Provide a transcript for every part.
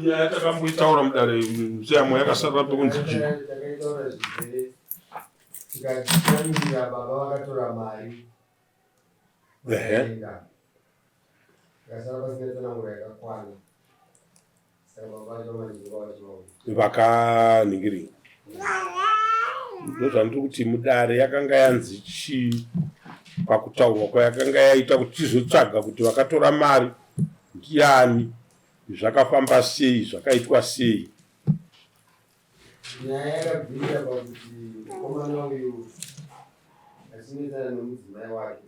Nyaya takamboitaura mudare seyamwe yakasarira pekunzi chii? Takaitaura zvizere tikati baba vakatora mari vakaenda tikasara pasina tsananguro yakakwana saka baba vacho manjengo vacho Vakaningirira. Ndozvandiri kuti mudare yakanga yanzi chii pakutaurwa kwayakanga yaita kuti tizotsvaga kuti vakatora mari ndiani, zvakafamba sei, zvakaitwa sei. Nyaya yakabvira pakuti mukomana uyu achinetsana nemudzimai wake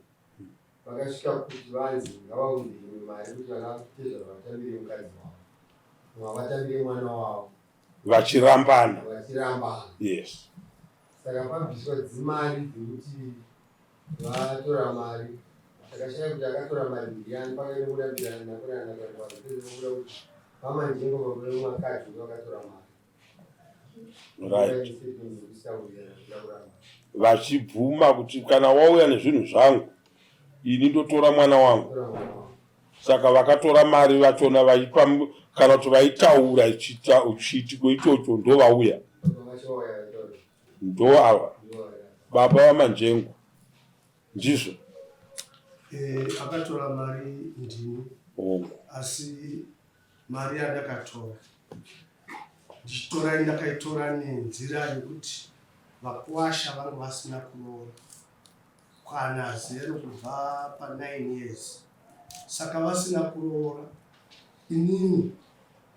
vakasvika kuti vanzi ngavaunze imwe mari kuti vana tezvara vatambire mukadzi wavo, vavatambire mwana wavo. Vachirambana. Vachirambana. Yes. Saka pabviswa dzimari dzekuti vatora mari, takashaya kuti akatora mari ndiani. Pakaine kurambirana nakurana kuda kuti vaManjengo baba vemwakadzi vakatora mari. Right. Vachibvuma kuti kana wauya nezvinhu zvangu ini ndotora mwana wangu. Saka vakatora mari vachona vaipa kana kuti vaitaura chiitiko ichocho ndovauya ndo ava baba vaManjengo ndizvo. Akatora mari ndini. Hongu. Asi mari yandakatora ndichitora ndakaitora nenzira yekuti vakwasha vanga vasina kuroora kwana zero kubva pa 9 years, saka vasina kuroora inini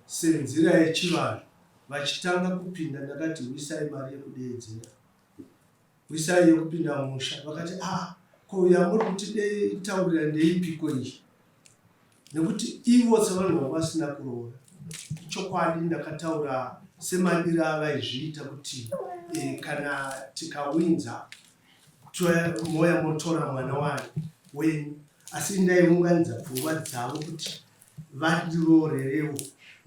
senzira yechivanhu vachitanga kupinda ndakati wisai mari yekudeedzera, wisai yekupinda mumusha. Vakati, ah, ko yamuri kutitaurira ndeipiko iyi? Nekuti ivo sevanhu vanga vasina kuroora, chokwadi ndakataura semadiro avaizviita kuti kana tikawinza moya motora mwana wani wenyu, asi ndaiunganidza pfungwa dzavo kuti vandiroorerewo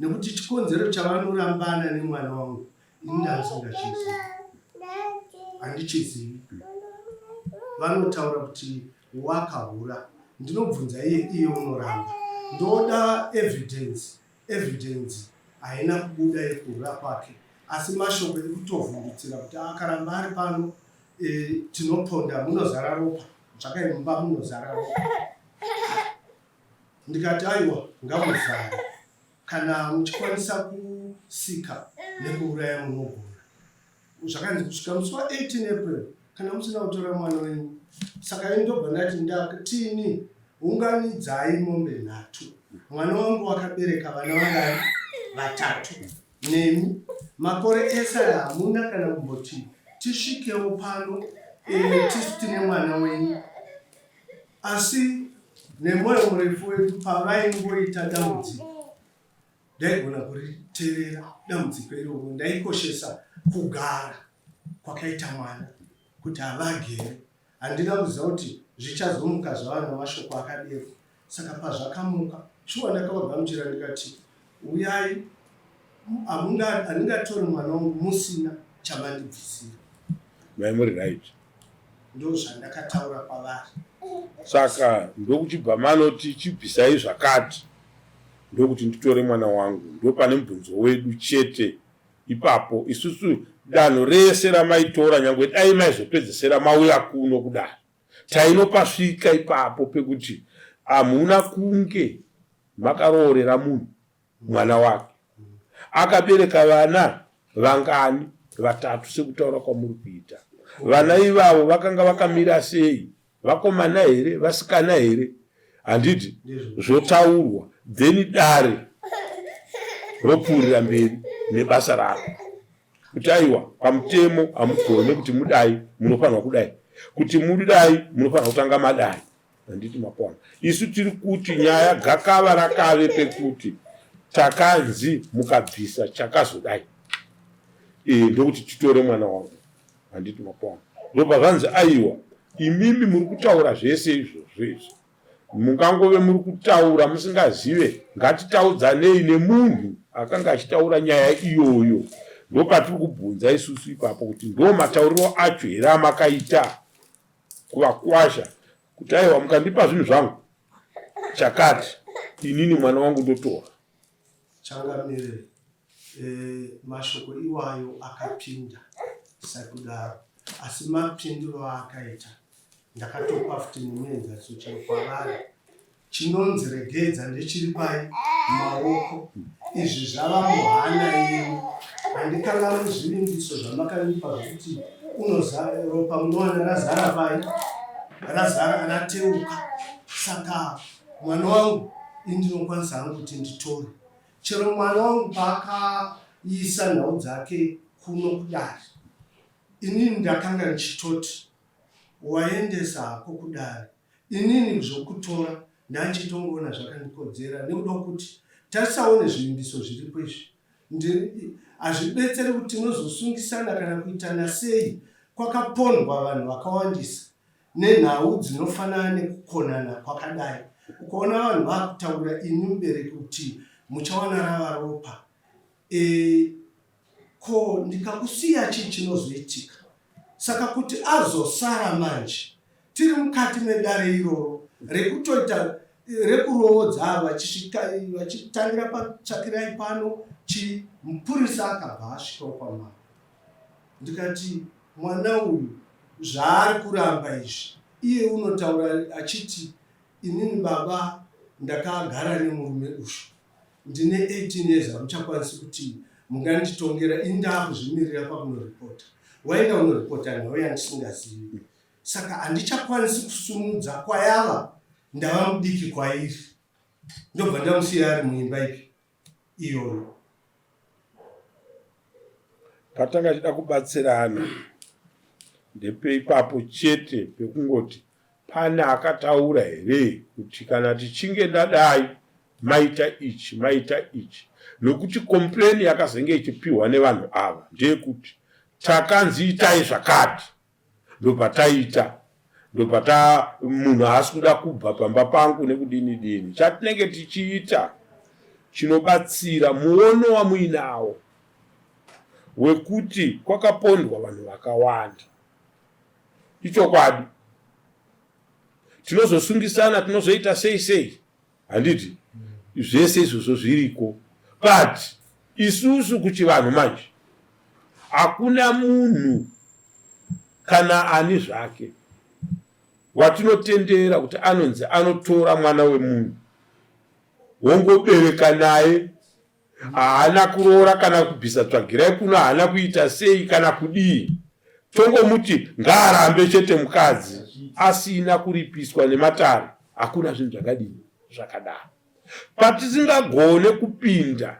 nekuti chikonzero chavanorambana nemwana wangu ini ndasingachizivi, handichizivi. Vanotaura kuti wakahura, ndinobvunza iye, iye unoramba. Ndoda evidence. Evidence haina kubuda yekuhura kwake, asi mashoko ekutovhundutsira kuti akaramba ari pano tinoponda, munozara ropa, tsvakai mumba munozara ropa. Ndikati aiwa, ngamuzare, kana muchikwanisa kusika nekuuraya munogona. Zvakanzi kusvika musi wa18 April kana musina kutora mwana wenyu. Saka ini ndobva ndati ndatini unganidzai mombe 3. Mwana wangu wakabereka vana vangani? 3. Nemi makore ese aya hamuna kana kumboti tisvikewo pano tisu tine mwana wenyu. Asi nemwoyo murefu wedu pavaingoita dambudziko ndaigona kuriterera dambudziko iroro. Ndaikoshesa kugara kwakaita mwana kuti havagere. Handina kuziva kuti zvichazomuka zvava namashoko akadero. Saka pazvakamuka shuwa ndakavagamuchira ndikati uyai, handingatori mwana wangu musina chamandibvisira. Mai muri right. Ndozvandakataura kwavari. Saka ndokuchibva manoti chibvisai zvakati ndokuti nditore mwana wangu. Ndopane mubvunzo wedu chete ipapo. Isusu danho rese ramaitora nyangwe dai maizopedzesera mauya kuno kudare tainopasvika ipapo pekuti hamuna kunge makaroorera munhu mwana wake akabereka vana vangani? 3 sekutaura kwamuri kuita. Vana ivavo vakanga vakamira sei? Vakomana here, vasikana here? Handiti zvotaurwa, then dare ropfuurira mberi nebasa raro kuti aiwa, pamutemo hamugone kuti mudai, munofanirwa kudai, kuti mudai munofanirwa kutanga madai. Handiti mapona? Isu tiri kuti nyaya gakava rakave pekuti takanzi mukabvisa chakazodai ndokuti titore mwana wangu. Handiti mapona? Ndobva zvanzi aiwa, imimi muri kutaura zvese izvozvo izvi mungangove muri kutaura musingazive, ngatitaudzanei nemunhu akanga achitaura nyaya iyoyo. Ndopatiri kubvunza isusu ipapo kuti ndo matauriro acho here amakaita kuvakwasha kuti aiwa, mukandipa zvinhu zvangu chakati, inini mwana wangu ndotora. Changamire, e, mashoko iwayo akapinda sekudaro, asi mapindiro aakaita ndakatopa futi nemuenzaniso chero kwavari. Chinonzi regedza ndechiri pai maoko izvi zvava muhana yenyu. Handikanganwi zvivimbiso zvamakandipa zvekuti unoza ropa munowana razara pai razara rateuka. Saka mwana wangu ini ndinokwanisa hangu kuti nditore chero mwana wangu paakaisa nhau dzake kuno kudare inini ndakanga ndichitoti waendesa hako kudare Inini zvokutora ndandichitongoona zvakandikodzera nekuda kwekuti tarisaone zvivimbiso zviripo izvi hazvibetseri kuti tinozosungisana kana kuitana sei kwakapondwa vanhu vakawandisa nenhau dzinofanana nekukonana kwakadai ukaona vanhu vakutaurira ini mubereki kuti muchawana rava ropa e, ko ndikakusiya chii chinozoitika saka kuti azosara manje tiri mukati medare iroro rekutoita rekuroodza vachisvika vachitangira patsvakirai pano chi mupurisa akabva asvikawo kwamambo ndikati mwana uyu zvaari kuramba izvi iye unotaura achiti inini baba ndakagara nemurume uyu ndine 18 years hamuchakwanisi kuti munganditongera ini ndaakuzvimirira pakunoripota waenda unoripota nhau yandisingazivi saka handichakwanisi kusumudza kwayava ndava mudiki kwairi ndobva ndamusiya ari muimba ipi iyoyo patanga chida kubatsirana ndepeipapo chete pekungoti Pane akataura here kuti kana tichinge ndadai maita ichi maita ichi nokuti complain yakazenge ichipiwa nevanhu ava ndeyekuti takanzi itai zvakati ndobva taita ndobva ta munhu haasi kuda kubva pamba pangu nekudini dini chatinenge tichiita chinobatsira muono wamuinawo wekuti kwakapondwa vanhu vakawanda Ichokwadi. Tinozosungisana, tinozoita sei sei. Handiti? Zvese izvozvo zviriko. But isusu kuchivanhu manje hakuna munhu kana ani zvake watinotendera kuti anonzi anotora mwana wemunhu wongobereka naye haana kuroora kana kubvisa tsvagirai kuno haana kuita sei kana kudii tongomuti ngaarambe chete mukadzi asina kuripiswa nematare hakuna zvinhu zvakadii zvakadaro patisingagone kupinda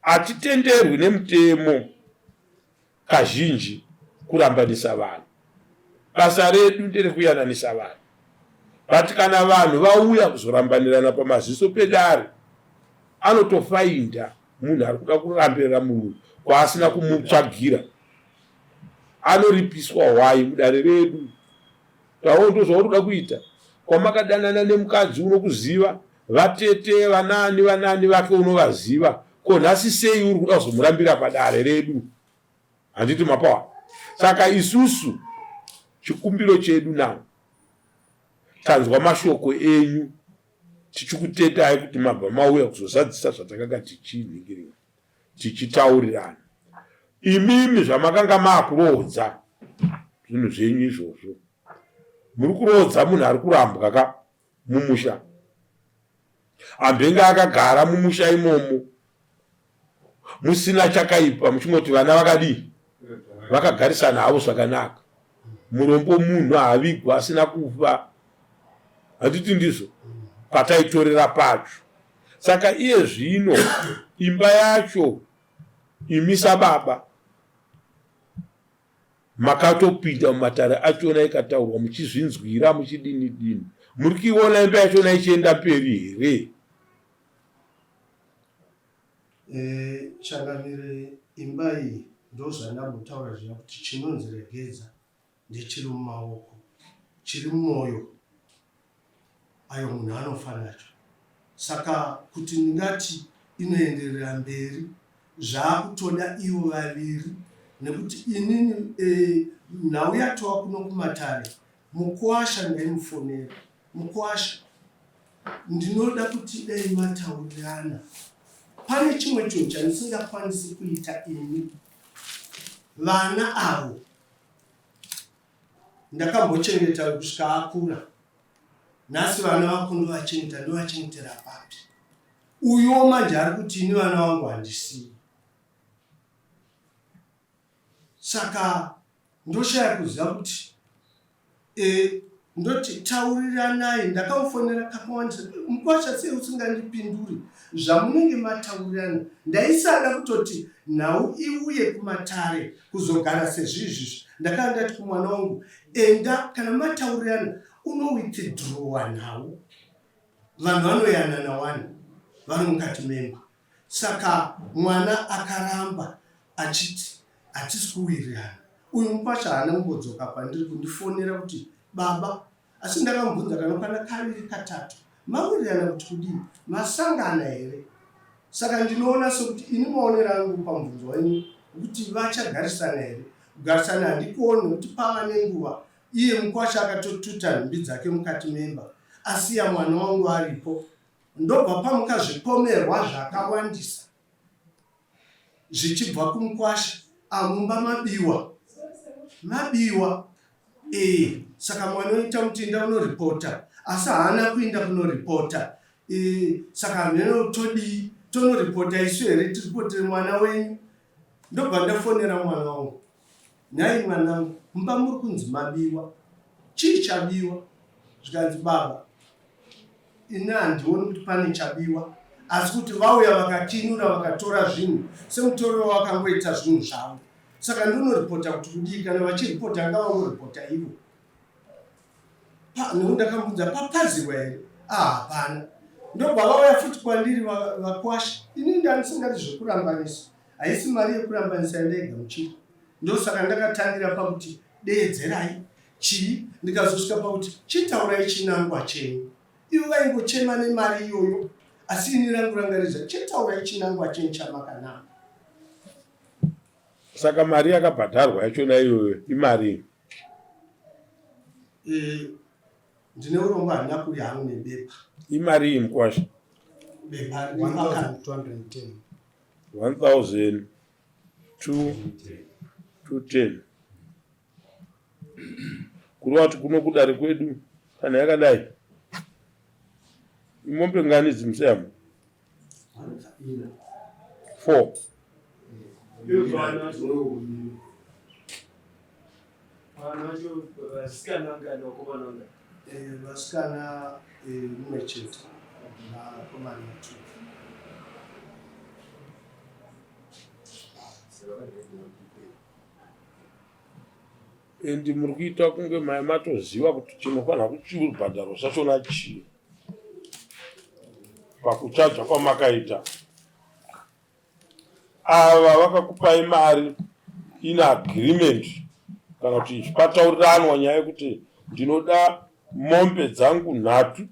hatitenderwi nemutemo kazhinji kurambanisa vanhu. Basa redu nderekuyananisa vanhu but kana vanhu vauya kuzorambanirana pamaziso pedare anotofainda munhu ari kuda kurambirira munhu kwaasina kumutsvagira anoripiswa hwai mudare redu tawo ndozvauri kuda kuita kwamakadanana nemukadzi unokuziva vatete vanani vanani vake unovaziva ko nhasi sei uri kuda kuzomurambira padare redu handiti mapawa saka isusu chikumbiro chedu now tanzwa mashoko enyu tichikutetai kuti mabva mauya kuzozadzisa zvatakanga tichinhingirira tichitaurirana imimi zvamakanga maakuroodza zvinhu zvenyu izvozvo muri kuroodza munhu ari kurambwa ka mumusha ambenge akagara mumusha imomo musina chakaipa muchingoti vana vakadii vakagarisana havo zvakanaka murombo munhu haavigwa asina kufa handiti ndizvo pataitorera pacho saka iye zvino imba yacho imi sababa Makatopinda mumatare achona ikataurwa muchizvinzwira muchidini dini. Muri kuiona imba yachona ichienda mberi here? Eh, changamire imba iyi ndozvandambotaura zviya kuti chinonzi regedza ndechiri mumaoko chiri mumwoyo ayo munhu anofa nacho saka kuti ndingati inoenderera mberi zvaakutoda ivo vaviri nekuti inini e, nhau yatova kuno kumatare mukwasha ndaimufonera mukwasha ndinoda kuti dai mataurirana. Pane chimwe chinhu chandisingakwanisi kuita ini. Vana avo ndakambochengeta kusvika akura. Nhasi vana vako ndovachengeta ndovachengetera papi? Uyuwo manje ari kuti ini vana vangu handisiyi. Saka ndoshaya kuziva kuti e, ndoti tauriranai. Ndakamufonera kakawandisa, mukwasha sei usingandipinduri zvamunenge mataurirana? Ndaisada kutoti nhau iuye kumatare kuzogara sezvizvizvi. Ndakanga ndati kumwana wangu, enda kana mataurirana unowithdrawa nhau. Vanhu vanoyanana wani vari mukati memba. Saka mwana akaramba achiti hatisi kuwirirana. Uyu mukwasha haana kumbodzoka kwandiri kundifonera kuti baba, asi ndakamubvunza kanokwana kaviri katatu, mawirirana kuti kudii? Masangana here? Saka ndinoona sekuti ini maonero angu pamubvunzo wenyu wekuti vachagarisana here, kugarisana handikuoni nekuti pava nenguva iye mukwasha akatotuta nhumbi dzake mukati memba asiya mwana wangu aripo. Ndobva pamuka zvipomerwa zvakawandisa zvichibva kumukwasha. Ah, mumba mabiwa, mabiwa ee. Saka mwana oita kuti enda unoripota, asi haana kuenda kunoripota ee. Saka hameno todii, tonoripota isu here, tiripotere mwana wenyu? Ndobva ndafonera mwana wangu, nhai mwanangu, mumba muri kunzi mabiwa, chii chabiwa? Zvikanzi baba, Ini handioni kuti pane chabiwa asi kuti vauya vakakinura vakatora zvinhu semutorero wakangoita zvinhu zvavo. Saka ndonoripota kuti kudii? Kana vachiripota ngavangoripota ivo. Nekuti ndakamubvunza papaziwa here? Ah, hapana. Ndobva vauya futi kwandiri vakwasha. Ini ndandisingadi zvekurambanisa. Haisi mari yekurambanisa yandaigamuchira. Ndosaka ndakatangira pakuti deedzerai chii ndikazosvika pakuti chitaurai chinangwa chenyu. Ivo vaingochema nemari iyoyo asi ini rangu ranga riza chitaurai chinangwa chenyu chamakananga. Saka mari yakabhadharwa yachona iyoyo imari? E, ndine urombo handina kuuya hangu nebepa. Imari iyi mukwasha? Bepa 1210. 1210. Kureva kuti kuno kudare kwedu kana yakadai imombe ngani dzimuseyamo? 4. Vasikana mumwe chete vakomana two. And muri kuita kunge mai matoziva kuti chinofanira kuchibhadharwa chachona chii pakuchaja kwamakaita. Ava vakakupai mari in agreement kana kuti patauriranwa nyaya yekuti ndinoda mombe dzangu nhatu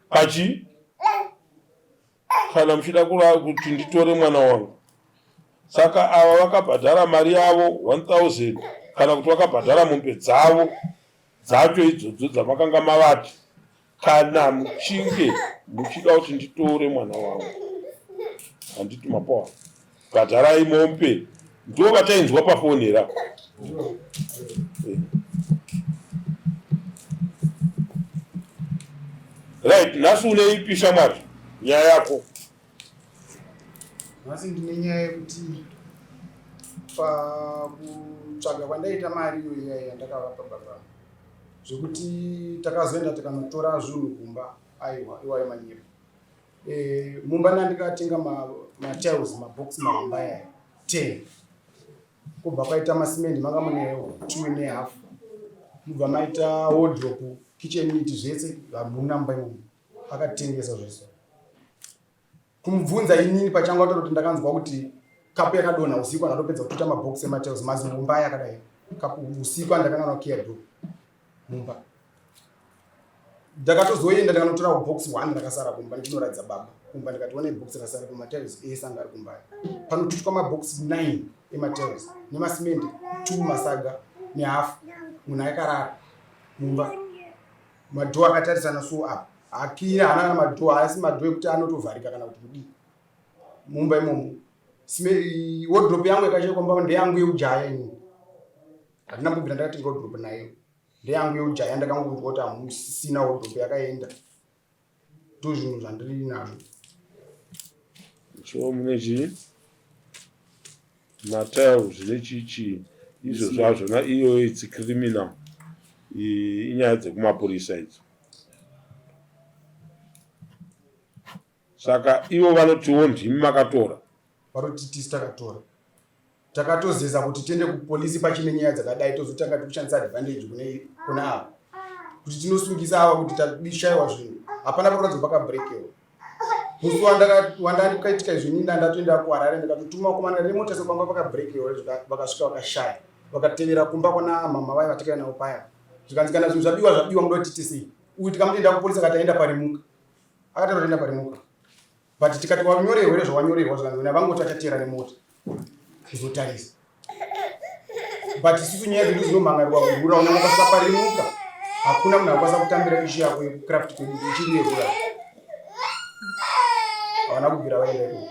pachi kana muchida kuti nditore mwana wangu. Saka ava vakabhadhara mari yavo 1000 kana kuti vakabhadhara mombe dzavo dzacho idzodzo dzamakanga mavati kana muchinge muchida kuti nditore mwana wangu, handiti mapoa, bhadharai mombe. Ndivo vatainzwa pafoni here apa? Right, nhasi une ipi shamwari nyaya yako? Nhasi ndine nyaya yekuti pakutsvaga kwandaita mari iyoyo iya yandakavapa baba zvekuti takazoenda tikanotora zvinhu kumba, aiwa iwayo manyepo. E, mumba ndandikatenga matiles ma mabox mahomba aya 10 kubva kwaita masimendi manga mune 2 and a half mubva maita wardrobe kitchen unit zvese hamuna mumba imomo akatengesa zvese. Kumubvunza inini pachangu atoti ndakanzwa kuti kapu yakadonha usiku andatopedza kututa mabox ematiles mazihomba aya akadai kapu usiku andakanganwa kiya door mumba. Ndakatozoenda ndakanotora box one rakasara kumba ndichinoratidza baba kumba ndikati one box rasara kumatiles ese anga ari kumba aya. Panotutwa mabox 9 ematiles nemasimende 2 masaga nehafu munhu akarara mumba madhoo akatarisana so apa hakira haana kana madhoo haasi madhoo ekuti anotovharika kana kuti kudii. mumba imomo. Wardrobe yangu yakashaikwa mumba ndeyangu yeujaya inini. Handina mbobvira ndakatenga wardrobe nayo. Ndeyangu yeujaya ndakangonzwa kuti hamusisina wardrobe yakaenda. Ndozvinhu zvandiri nazvo. So mune chii? Matiles nechii chii izvo zvazvona iyo it's criminal. Inyaya dzekumapurisa idzo. Saka ivo vanotiwo ndimi makatora. Vanoti tisu takatora. Takatozeza kuti tiende kupolisi pachine nyaya dzakadai tozotanga tikushandisa advantage kune kuna ava. Kuti tinosungisa ava kuti tabishaiwa zvinhu. Hapana pakuratidza pakabrekewa. Musi wandakaitika izvi ini ndatoenda kuHarare ndikatotuma vakomana remota sepamba pakabrekewa vakasvika vakashaya. Vakatevera kumba kwana mama vaya vatakaenda navo paya. Zvikanzi kana zvinhu zvabiwa zvabiwa munoda kuti tiite sei? Uyu tikamuti kupolisi akati aenda parimuka. Akataura kuti parimuka. But tikati wanyorerwa here zvawanyorerwa zvikanzi wena vangoti vachateera nemota kuzotarisa. But isusu nyaya dzedu dzinomhangarirwa kuhura unenge ukasvika parimuka hakuna munhu akwanisa kutambira ishu yako yekucraft kwedu ichiri yehura. Havana kubvira vaenda ikoko.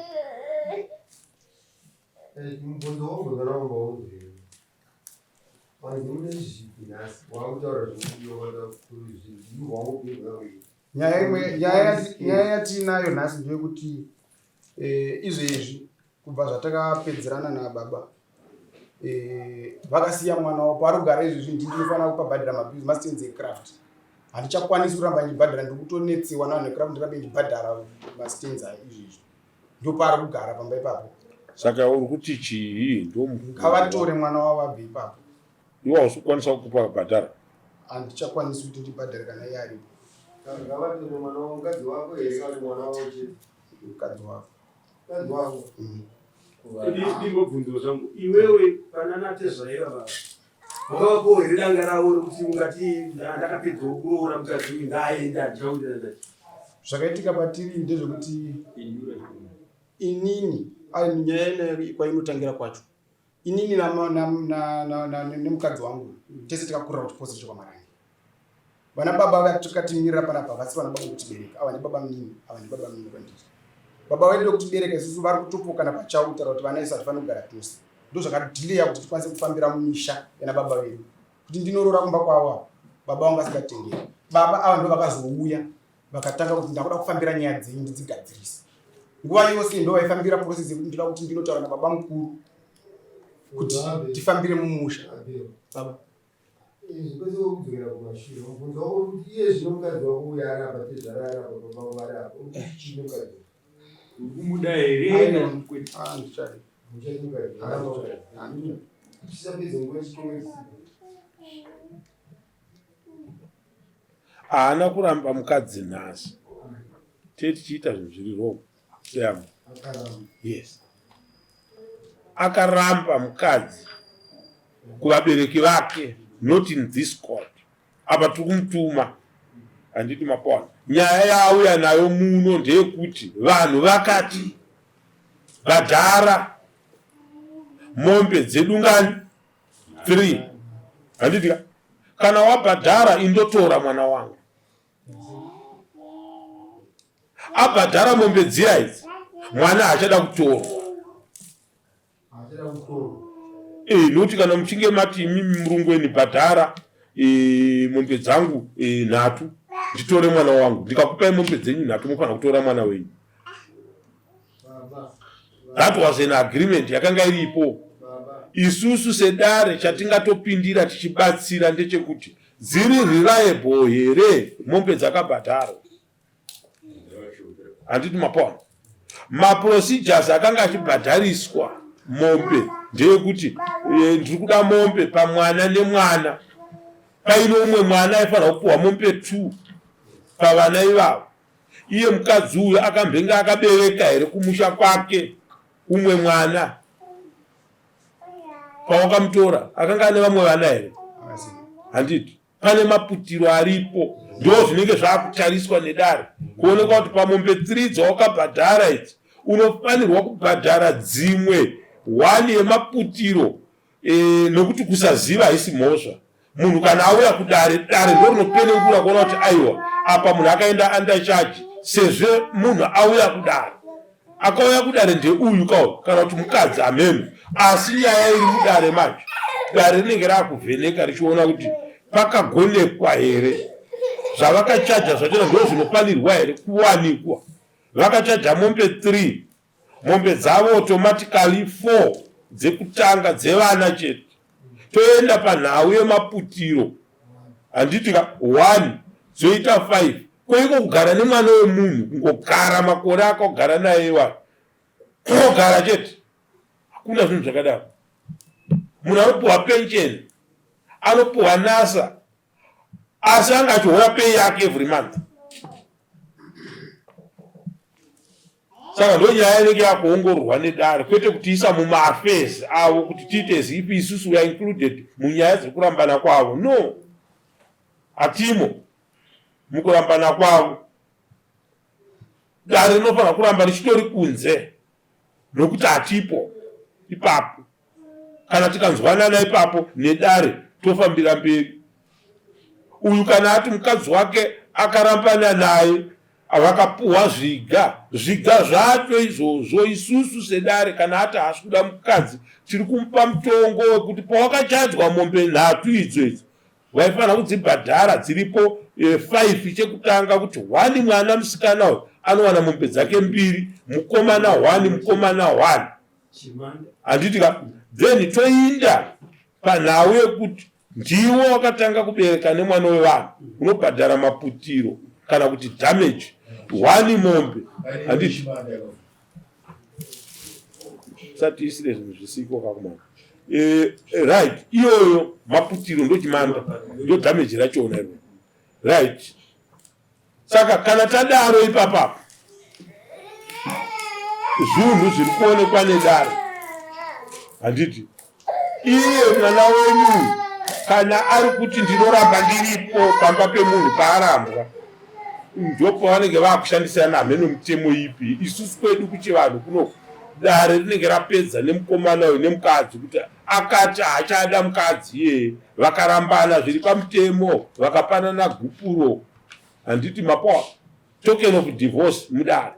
Mubvunzo wangu ndoramba unzwe. Vanhu mune zvipi nhasi wakutaura zvekuti nyaya imwe nyaya yatiinayo nhasi ndeyekuti eh, izvezvi kubva zvatakapedzerana nababa eh, vakasiya mwana wavo paari kugara izvezvi ndii ndinofanira kupabhadhira mabhizi mastands ecraft handichakwanisi kuramba ndichibhadhara ndikutonetsewa navanhu ecraft ndirambe ndichibhadhara mastands aya izvezvi ndopaari kugara pamba ipapo. Saka uri kuti chii? Ngavatore mwana wavo abve ipapo. Iwe hausi kukwanisa kupa bhadhara? Handichakwanisi kuti ndibhadhare kana iye aripo. Ngavatore mwana wavo, mukadzi wako here kana mwana wavo chete? Mukadzi wako. Mukadzi wako. Mm. Ndimbobvunzo zvangu iwewe panana tezvaira baba wakavapowo here danga ravo rekuti ungati ndakapedzawo kuroora mukadzi uyu ngaaende handichawirirana naye? Zvakaitika patiri ndezvekuti inini nyaya ina kwainotangira kwacho inini nemukadzi wangu tese takakurira kuchiposa chekwamarange. Vana baba vakatimirira panapa havasi vana baba vekutibereka, ava ndibaba munini, ava ndibaba munini kwandiri. Baba vedu vekutibereka isusu vari kutopokana pachavo kutaura kuti vana isu hatifaniri kugara tose. Ndozvakadhileya kuti tikwanise kufambira mumisha yana baba vedu kuti ndinoroora kumba kwavo ava baba vangu vasingatenderi. Baba ava ndo vakazouya vakatanga kuti ndakuda kufambira nyaya dzenyu ndidzigadzirise. Nguva yose ndo vaifambira process yekuti ndoda kuti ndinotaura nababa mukuru kuti tifambire mumusha. Baba. Izvi kwese kudzokera kumashure mubvunzo wako uri kuti iye zvino mukadzi wako uyo ari apa tezvara ari apa baba vako vari apa uri kuti chii nemukadzi wako? Uri kumuda here kana kwete? Ah, ndichadi. Muchadi mukadzi aramba mukadzi. Chisapedza nguva chitonga chisipo. Haana kuramba mukadzi nhasi. Tee tichiita zvinhu zviri wrong. Seyamwe. Yes. Akaramba mukadzi kuvabereki vake not in this court. Apa tiri kumutuma. Handiti mapona. Nyaya yaauya nayo muno ndeyekuti vanhu vakati bhadhara mombe dzedu ngani? 3. Handiti ka? Kana wabhadhara indotora mwana wangu. Abhadhara mombe dziya idzi, mwana haachada kutorwa. Eh, nokuti kana muchinge mati imimi murungweni bhadhara eh, mombe dzangu eh, nhatu nditore mwana wangu, ndikakupai mombe dzenyu nhatu mofanira kutora mwana wenyu. That was an agreement yakanga iripo. Isusu sedare chatingatopindira tichibatsira ndechekuti dziri reliable here mombe dzakabhadharwa. Handiti mapona maprocedures akanga achibhadhariswa mombe ndeyekuti eh, ndiri kuda mombe pamwana nemwana paine umwe mwana aifanira kupiwa mombe two pavana ivavo Iye mukadzi uyu akambenge akabereka here kumusha kwake umwe mwana pawakamutora akanga ane vamwe vana here? Handiti pane maputiro aripo, ndo zvinenge zvakutariswa nedare kuonekwa kuti pamombe 3 dzawakabhadhara idzi unofanirwa kubhadhara dzimwe one yemaputiro e, nokuti kusaziva haisi mhosva munhu kana auya kudare dare ndo rinopenengura kuona kuti aiwa apa munhu akaenda under charge sezvo munhu auya kudare. Akauya kudare ndeuyu kawo kana kuti mukadzi ameno, asi nyaya iri mudare manje, dare rinenge rakuvheneka richiona kuti pakagonekwa here zvavakachaja zvachona ndo zvinofanirwa here kuwanikwa. Vakachaja mombe 3 mombe dzavo automatically 4 dzekutanga dzevana chete. Toenda panhau yemaputiro handiti ka 1 dzoita 5 Koiko kugara nemwana wemunhu kungogara makore akagara naye iwayo kungogara chete hakuna zvinhu zvakadaro. Munhu anopuhwa pension anopuhwa nasa asi anga achihora pay yake every month. Saka ndonyaya inenge yakuongororwa nedare kwete kutiisa mumaaffairs avo kuti tiite zipi isusu we are included munyaya dzekurambana kwavo no hatimo. Mukurambana kwavo, dare rinofanira kuramba richitori kunze nokuti hatipo ipapo. Kana tikanzwanana ipapo nedare tofambira mberi. Uyu kana ati mukadzi wake akarambana naye vakapuhwa zviga, zviga zvacho izvozvo isusu sedare kana ati haasi kuda mukadzi tiri kumupa mutongo wekuti pawakachajwa mombe nhatu idzo idzo Vaifanira kudzibhadhara dziripo 5 eh, chekutanga kuti one mwana musikana uyu anowana mombe dzake mbiri mukomana one mukomana one handiti ka then toinda panhau yekuti ndiwo wakatanga kubereka nemwana wevanhu unobhadhara maputiro kana kuti damage one mombe handiti satiisire zvinhu zvisiko kakumana eh, right iyoyo maputiro ndochimanda ndo damage rachona iro right saka kana tadaro ipapapa zvinhu zviri kuonekwa nedare handiti Iye mwana wenyu kana ari kuti ndinoramba ndiripo pamba pemunhu paarambwa ndopavanenge vakushandisana hameno mitemo ipi. Isusu kwedu kuchivanhu kunoku dare rinenge rapedza nemukomana uyu nemukadzi kuti akati haachada mukadzi iyeye vakarambana zviri pamutemo vakapanana gupuro handiti mapoa token of divorce mudare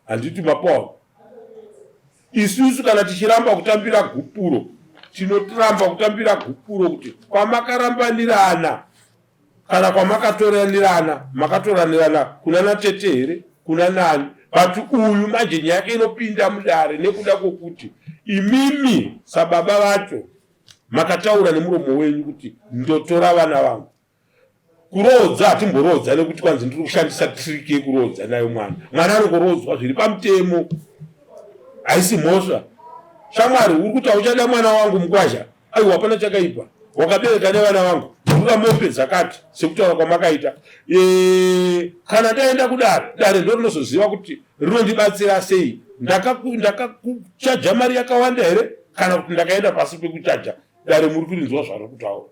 Handiti mapaul isusu kana tichiramba kutambira gupuro tinotiramba kutambira gupuro kuti kwamakarambanirana kana kwamakatoranirana makatoranirana kuna natete here kuna nani but uyu manje nyaya yake inopinda mudare nekuda kwokuti imimi sababa vacho makataura nemuromo wenyu kuti ndotora vana vangu Kuroodza hatimboroodza nekuti kwanzi ndiri kushandisa trick yekuroodza nayo mwana. Mwana anongoroodzwa zviri pamutemo, haisi mhosva. Shamwari, uri kuti hauchada mwana wangu mukwasha? Aiwa, hapana chakaipa, wakabereka nevana vangu, ndinoda mombe dzakati sekutaura kwamakaita. E, kana ndaenda kudare, dare ndo rinozoziva kuti rinondibatsira sei. Ndakakuchaja mari yakawanda here kana kuti ndakaenda pasi pekuchaja? Dare muri kurinzwa zvariri kutaura.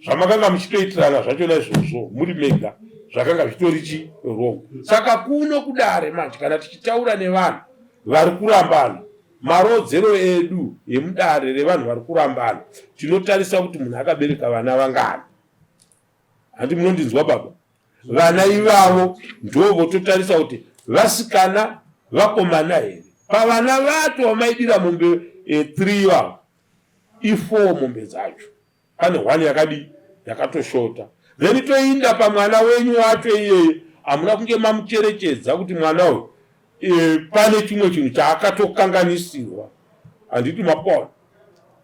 Zvamakanga muchitoitirana zvachona izvozvo muri mega zvakanga zvitori chi wrong. Saka kuno kudare manje kana tichitaura nevanhu vari kurambana maroodzero edu emudare revanhu vari kurambana tinotarisa kuti munhu akabereka vana vangani. Handi munondinzwa baba? Vana ivavo ndovototarisa kuti vasikana vakomana here. Pavana vacho vamaidira mombe 3 eh, ivavo i4 mombe dzacho. Pane one yakadii yakatoshota then toinda pamwana wenyu wacho iyeye hamuna kunge mamucherechedza kuti mwana uyu e, pane chimwe chinhu chaakatokanganisirwa handiti mapona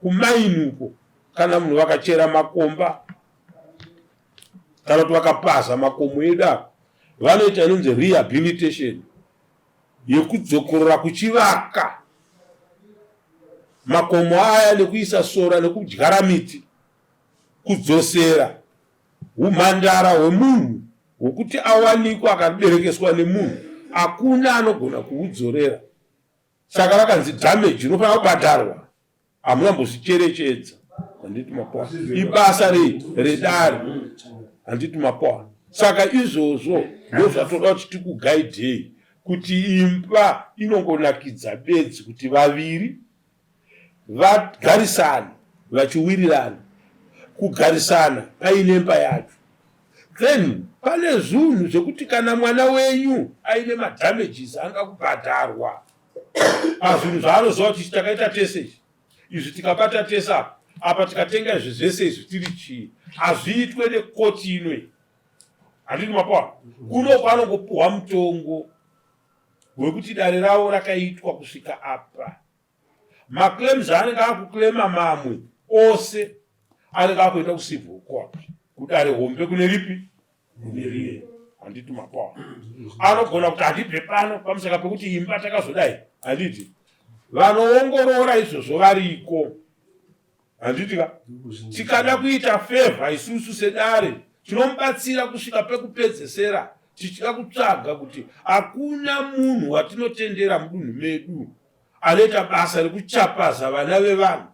kumaini uko kana munhu vakachera makomba kana kuti vakapaza makomo edu apa vanoita inonzi rehabilitation yekudzokorora kuchivaka makomo aya nekuisa sora nekudyara miti kudzosera umhandara hwemunhu hwekuti awanikwa akaberekeswa nemunhu hakuna anogona kuudzorera saka vakanzi damage inofanira kubhadharwa Hamuna mbozvicherechedza handiti mapoa ibasa rei redare handiti mapoa saka izvozvo ndozvatoda kuti tikugaidhei kuti imba inongonakidza bedzi kuti vaviri vagarisane vachiwirirana kugarisana paine imba yacho then pane zvinhu zvekuti kana mwana wenyu aine madamages anga kubhadharwa. Pazvinhu zvaanoziva kuti takaita tese izvi, izvi tikabata tese apa, apa tikatenga izvi zvese izvi tiri chii, hazviitwe nekoti ino iyi. Handiti mapawa? Kuno kwanongopuhwa mutongo wekuti dare ravo rakaitwa kusvika apa. Maclaims aanenge akuclaima mamwe ose anenge akuenda kucivil court, kudare hombe kune ripi? Kune riye. Handiti mapawa? Anogona kuti handibve pano pamusaka pekuti imba takazodai. Handiti vanoongorora izvozvo variko. Handiti ka? Tikada kuita favor isusu sedare tinomubatsira kusvika pekupedzesera, tichida kutsvaga kuti hakuna munhu watinotendera mudunhu medu anoita basa rekuchapaza vana vevanhu.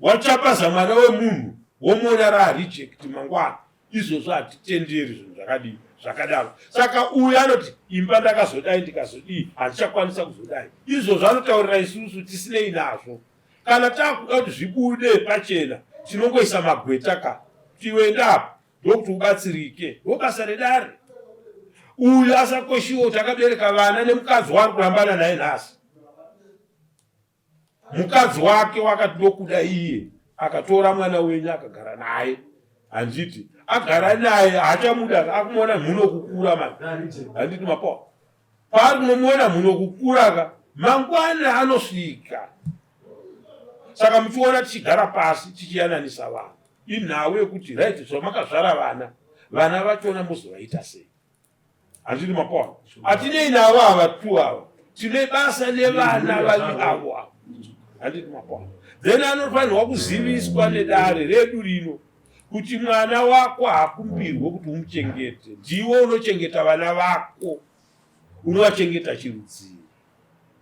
Wachapaza mwana wemunhu womuona raa reject mangwana. Izvozvo hatitenderi zvinhu zvakadii zvakadaro. Saka uyu anoti imba ndakazodai ndikazodii handichakwanisa kuzodai, izvozvo anotaurira isusu tisinei nazvo. Kana takuda kuti zvibude pachena tinongoisa magweta ka kuti iwe enda apa ndokuti ubatsirike, ndobasa redare. Uyu asakoshiwo kuti akabereka vana nemukadzi waari kurambana naye nhasi. Mukadzi wake wakati ndokuda iye, akatora mwana wenyu akagara naye. Handiti agara naye haachamuda, akumuona mhuno kukura mani. Handiti mapoa paari kunomuona mhuno kukura ka, mangwana anosvika. Saka muchiona tichigara pasi tichiyananisa vanhu, inhau yekuti right, zvamakazvara vana, vana vachona mozovaita sei? Handiti mapoa hatinei navo ava tu ava, tine basa nevana vavi avo avo. Handiti mapoa? Then anofanirwa kuziviswa nedare redu rino kuti mwana wako haakumbirwe kuti umuchengete, ndiwe unochengeta vana vako, unovachengeta chirudzii.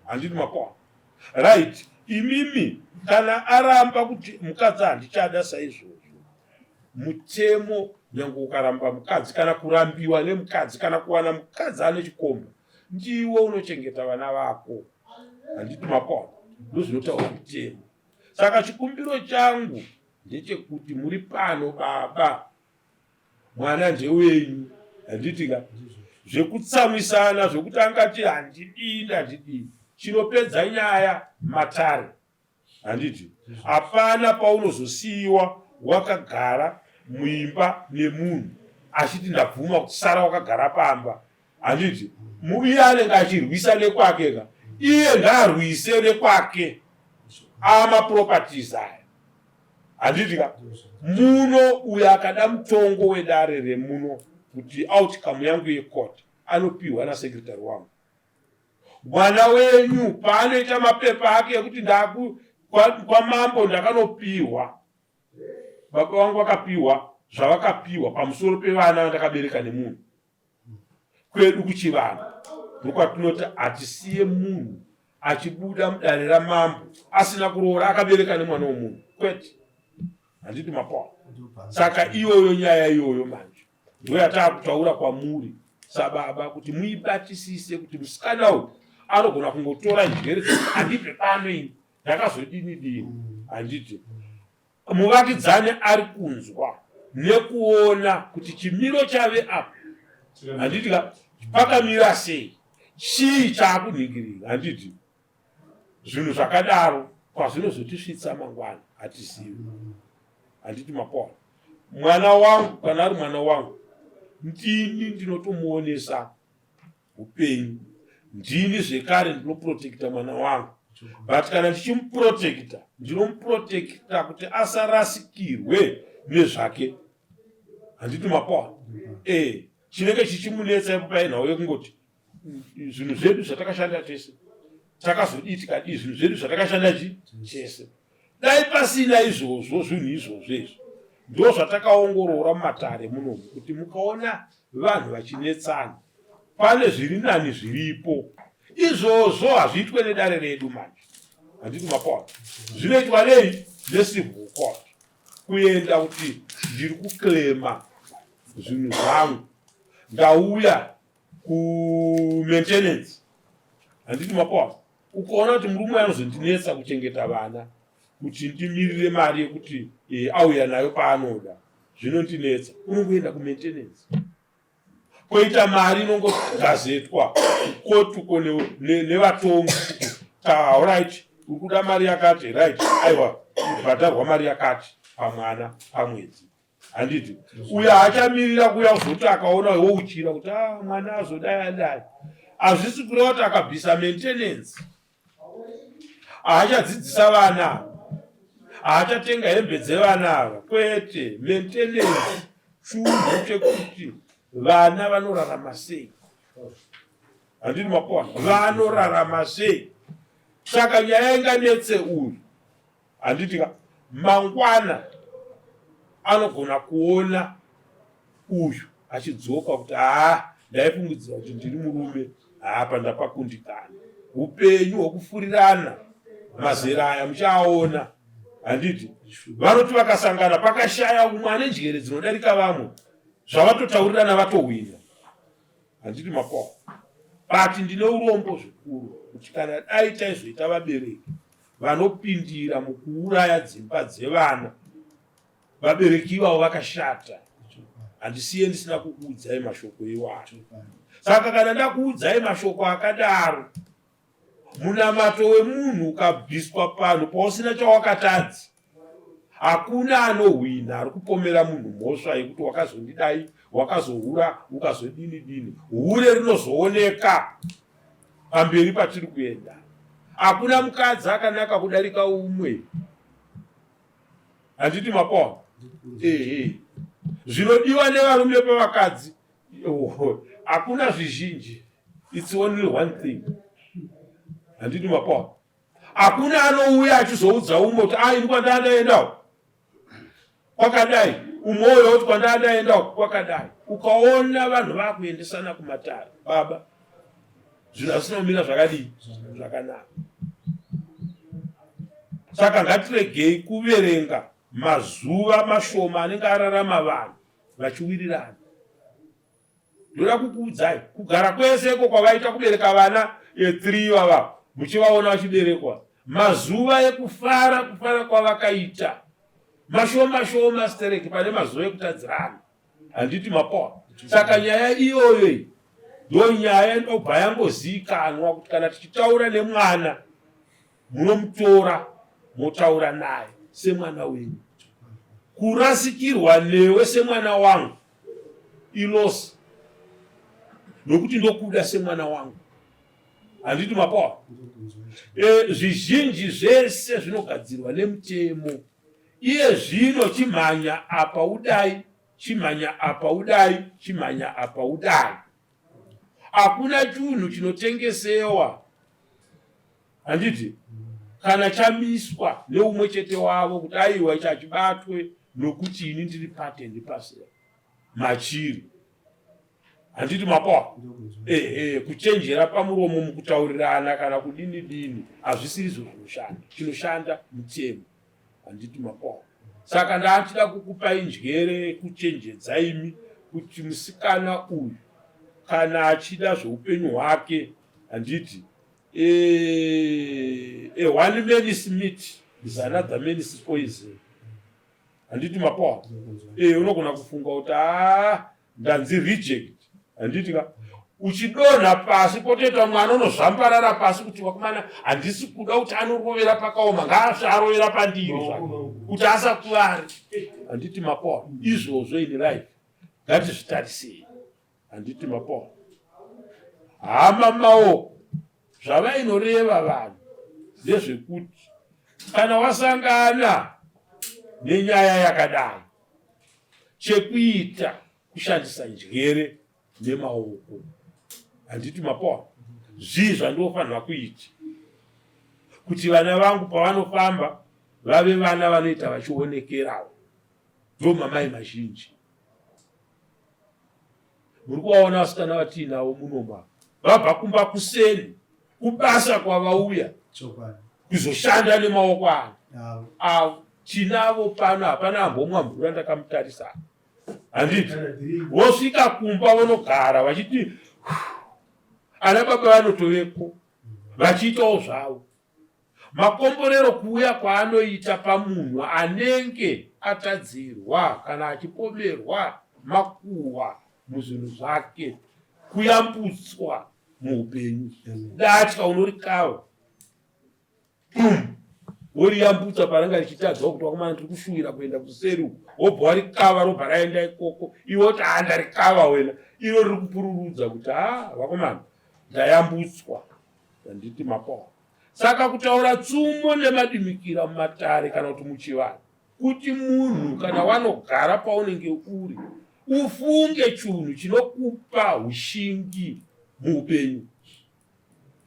Handiti mapoa? Right, imimi kana aramba kuti mukadzi handichada saizvozvo, mutemo nyange ukaramba mukadzi kana kurambiwa nemukadzi kana kuwana mukadzi ane chikomba, ndiwe unochengeta vana vako. Handiti mapoa? Ndozvinotaura mutemo. Saka chikumbiro changu ndechekuti muri pano baba, mwana ndewenyu. Handiti ka? Zvekutsamwisana zvekuti angati handidii ndandidii, chinopedza nyaya matare. Handiti hapana paunozosiyiwa wakagara muimba nemunhu achiti ndabvuma kuti sara wakagara pamba. Handiti iye anenge achirwisa nekwake ka, iye ngaarwise nekwake amaproperties aya. Handiti ka? Muno uyo akada mutongo wedare remuno kuti outcome yangu yecourt anopiwa nasecretary wangu. Mwana wenyu paanoita mapepa ake ekuti ndaku kwamambo ndakanopiwa, baba vangu vakapiwa zvavakapiwa pamusoro pevana vandakabereka nemunhu. Kwedu kuchivanhu ndokwatinoti hatisiye munhu achibuda mudare ramambo asina kuroora akabereka nemwana wemunhu, kwete. Handiti mapoa? Saka iyoyo nyaya iyoyo manje ndoyatakutaura kwamuri sababa kuti muibatisise kuti musikana uyu anogona kungotora njere dzekuti handibve pano ini ndakazodini dini. Handiti muvakidzani ari kunzwa nekuona kuti chimiro chave apa, handiti ka, pakamira sei, chii chaakunhingirira. Handiti zvinhu zvakadaro kwazvinozotisvitsa mangwana hatizivi. Handiti mapoa? Mwana wangu kana ari mwana wangu, ndini ndinotomuonesa upenyu, ndini zvekare ndinoprotekta mwana wangu. But kana ndichimuprotekta, ndinomuprotekta kuti asarasikirwe nezvake. Handiti mapoa? Chinenge chichimunetsa ipo painhau yekungoti zvinhu zvedu zvatakashanda tese takazodii tikadii, zvinhu zvedu zvatakashanda chi chese. Dai pasina izvozvo zvinhu izvozvo izvo ndo zvatakaongorora mumatare munomu kuti mukaona vanhu vachinetsana pane zviri nani zviripo. Izvozvo hazviitwe nedare redu manje. Handiti mapoa? Zvinoitwa nei? Necivil court. Kuenda kuti ndiri kuclaima zvinhu zvangu, ndauya kumaintenance. Handiti mapoa? Ukaona kuti murume anozondinetsa kuchengeta vana kuti ndimirire mari yekuti auya nayo paanoda, zvinondinetsa, unongoenda kumaintenance. Koita mari inongogazetwa kukotuko nevatongi. Alright, uri kuda mari yakati, right, aiwa, bhadharwa mari yakati pamwana pamwedzi. Handiti uyo haachamirira kuuya kuzoti akaona wouchira kuti ah, mwana azodai adai. Hazvisi kureva kuti akabvisa maintenance haachadzidzisa vana, haachatenga hembe dzevana ava, kwete. Maintenance chunhu chekuti vana vanorarama sei, handiti mapoa, vanorarama sei. Saka nyaya inganetse uyu, handiti ka, mangwana anogona kuona uyu achidzoka kuti haa, ndaifungidzira kuti ndiri murume, hapa ndapakundikana. Upenyu hwekufurirana mazera aya muchaaona, handiti? Vanoti vakasangana pakashaya umwe ane njere dzinodarika vamwe, zvavatotaurirana vatohwina, handiti mapoa? But ndine urombo zvikuru kuti kana dai taizoita vabereki vanopindira mukuuraya dzimba dzevana, vabereki ivavo vakashata. Handisiye ndisina kukuudzai mashoko iwayo. Saka kana ndakuudzai mashoko akadaro, munamato wemunhu ukabviswa panhu pausina chawakatadza, hakuna anohwina ari kupomera munhu mhosva yekuti wakazondidai, wakazohura, ukazodini dini. Hure rinozooneka pamberi patiri kuenda. Hakuna mukadzi akanaka kudarika umwe, handiti mapoa? Ehe, zvinodiwa nevarume pavakadzi hakuna zvizhinji, it's only one thing, handiti mapoa? Hakuna anouya achizoudza umwe kuti ah, ini kwandaandaendawo kwakadai, umwe uyo kuti kwandaandaendawo kwakadai. Ukaona vanhu vakuendesana kumatare, baba, zvinhu hazvisina kumira zvakadii zvakanaka. Saka ngatiregei kuverenga mazuva mashoma anenge ararama vanhu vachiwirirana. Ndoda kukuudzai, kugara kwese iko kwavaita kubereka vana 3 ivava muchivaona vachiberekwa, mazuva ekufara, kufara kwavakaita mashoma shoma stereki pane mazuva ekutadzirana, handiti mapoa? Saka nyaya iyoyo iyi ndo nyaya inobva yangoziikanwa kuti kana tichitaura nemwana, munomutora motaura naye semwana wenyu. Kurasikirwa newe semwana wangu ilosi, nokuti ndokuda semwana wangu, handiti mapoa? Zvizhinji zvese zvinogadzirwa nemutemo. Iye zvino chimhanya apa udai, chimhanya apa udai, chimhanya apa udai. Hakuna chunhu chinotengesewa, handiti, kana chamiswa neumwe chete wavo kuti aiwa, ichi hachibatwe nokuti ini ndiri pate ndipasera machiri, handiti mapoa? Ehe, kuchenjera pamuromo mukutaurirana kana kudini dini hazvisiri izvo zvinoshanda. Chinoshanda mutemo, handiti mapoa? Saka ndaachida kukupai njere kuchenjedza imi kuti musikana uyu kana achida zveupenyu hwake, handiti, a one man's meat is another man's poison, handiti mapoa? Unogona kufunga kuti aa, ndanzi reject, handiti ka? Uchidonha pasi potoita mwana unozvambarara pasi kuti wakomana, handisi kuda kuti anorovera pakaoma, ngaasve arovera pandiri zvake kuti asakuvare, handiti mapoa? Izvozvo in life ngatizvitarisei, handiti mapoa? Hama maoko zvavainoreva vanhu ndezvekuti kana wasangana nenyaya yakadai, chekuita kushandisa njere nemaoko, handiti mapoa? Zvii zvandinofanirwa kuita kuti vana vangu pavanofamba vave vana vanoita vachionekerawo? Ndo mamai mazhinji muri kuvaona vasikana vatiinavo munoma, vabva kumba kuseni, kubasa kwavauya kuzoshanda nemaoko avo avo. Tinavo pano, hapana ambomwa mvura ndakamutarisa, handiti? Vosvika kumba vonogara vachiti ana baba vanotoveko vachiitawo zvavo. Makomborero kuuya kwaanoita pamunhu anenge atadzirwa kana achipomerwa makuhwa muzvinhu zvake, kuyambutswa muupenyu. Datya unorikava. Woriyambutsa paranga richitadzwa kuti wakomana tiri kushuwira kuenda kuseri uku, wobva warikava robva raenda ikoko, iwe woti haa ndarikava wena, iro riri kupururudza kuti haa vakomana ndayambutswa, handiti mapoa. Saka kutaura tsumo nemadimikira mumatare kana kuti muchivanhu kuti munhu kana wanogara paunenge uri ufunge chunhu chinokupa ushingi muupenyu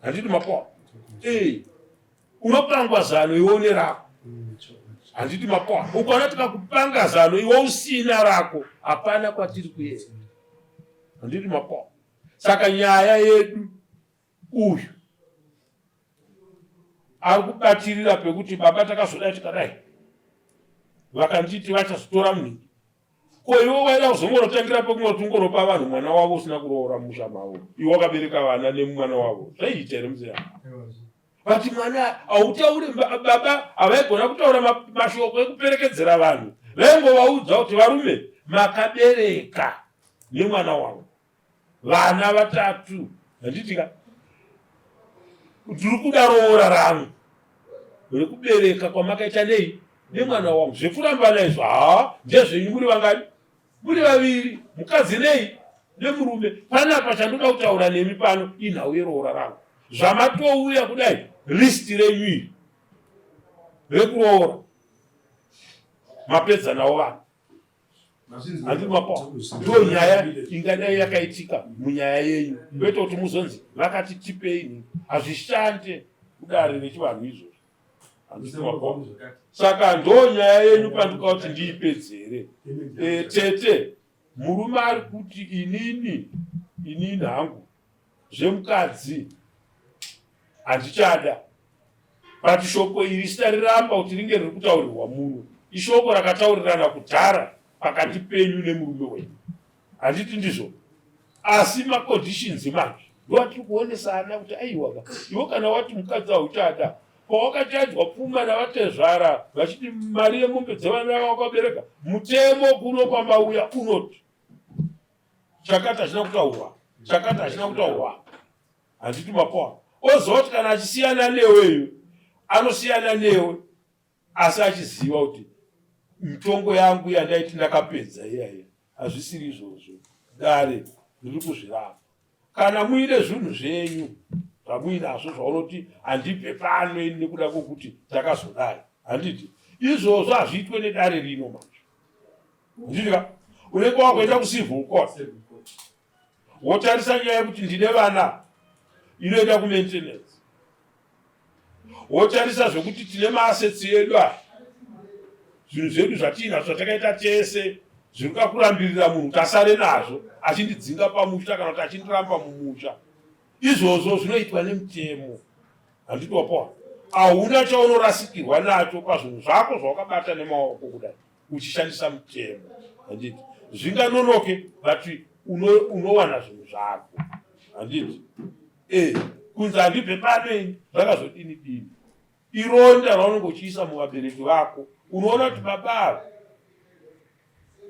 handiti mapoa ee unopangwa zano iwe une rako handiti mapoa ukaona tikakupanga zano iwe usina rako hapana kwatiri kuenda handiti mapoa saka nyaya yedu uyu ari kubatirira pekuti baba takazodai tikadai vakanditi vachazotora munhu ko iwe waida kuzongorotangira pekungoti ungoropa vanhu mwana wavo usina kuroora mumusha mavo iwe wakabereka vana nemwana wavo zvaiita here muzeya but mwana hautaure baba havaigona kutaura mashoko ekuperekedzera vanhu vaingovaudza kuti varume makabereka nemwana wangu vana vatatu handiti ka ndiri kuda roora rangu rekubereka kwamakaita nei nemwana wangu zvekurambana izvo haa ndezvenyu muri vangani muri vaviri mukadzi nei nemurume panapa chandoda kutaura nemi pano inhau yeroora rangu zvamatouya kudai list renyu iri rekuroora mapedza nawo vanhu Handiti mapawa ndiyo nyaya ingadai yakaitika munyaya yenyu kwete kuti muzonzi vakati tipei hazvishande kudare rechivanhu izvozvo handiti mapawa saka ndo nyaya yenyu pandikuda kuti ndiipedzere e, tete murume ari kuti inini inini hangu zvemukadzi handichada but shoko iri sitariramba kuti ringe riri kutaurirwa muno ishoko rakataurirana kudhara pakati penyu nemurume wenyu handiti ndizvo asi maconditions manje ndoatiri kuonesana kuti aiwaka iwe kana wati mukadzi hauchada pawakachajwa pfuma navatezvara vachiti mari yemombe dzevana vawakabereka mutemo kuno kwamauya unoti chakati hachina kutaurwa chakati hachina kutaurwa handiti mapoa oziva kuti kana achisiyana neweyo anosiyana newe asi achiziva kuti mitongo yangu yandaiti ndakapedza iyaiya hazvisiri izvozvo dare riri kuzviramba kana muine zvinhu zvenyu zvamuinazvo zvaunoti handibve pano ini nekuda kwokuti takazodai handiti izvozvo hazviitwe nedare rino manje nditika unenge wakuenda kucivil court wotarisa nyaya yekuti ndine vana inoenda kumaintenance wotarisa zvekuti tine maasetsi edu aya zvinhu zvedu zvatiinazvo zvatakaita tese zviri kuda kurambirira munhu kuti asare nazvo achindidzinga pamusha kana kuti achindiramba mumusha izvozvo zvinoitwa nemutemo handiti wapoa hauna chaunorasikirwa nacho pazvinhu zvako zvawakabata nemaoko kudai uchishandisa mutemo handiti zvinganonoke but unowana zvinhu zvako handiti e kunzi handibve pano ini zvakazodini dini ironda raunenge uchiisa muvabereki vako unoona kuti baba ava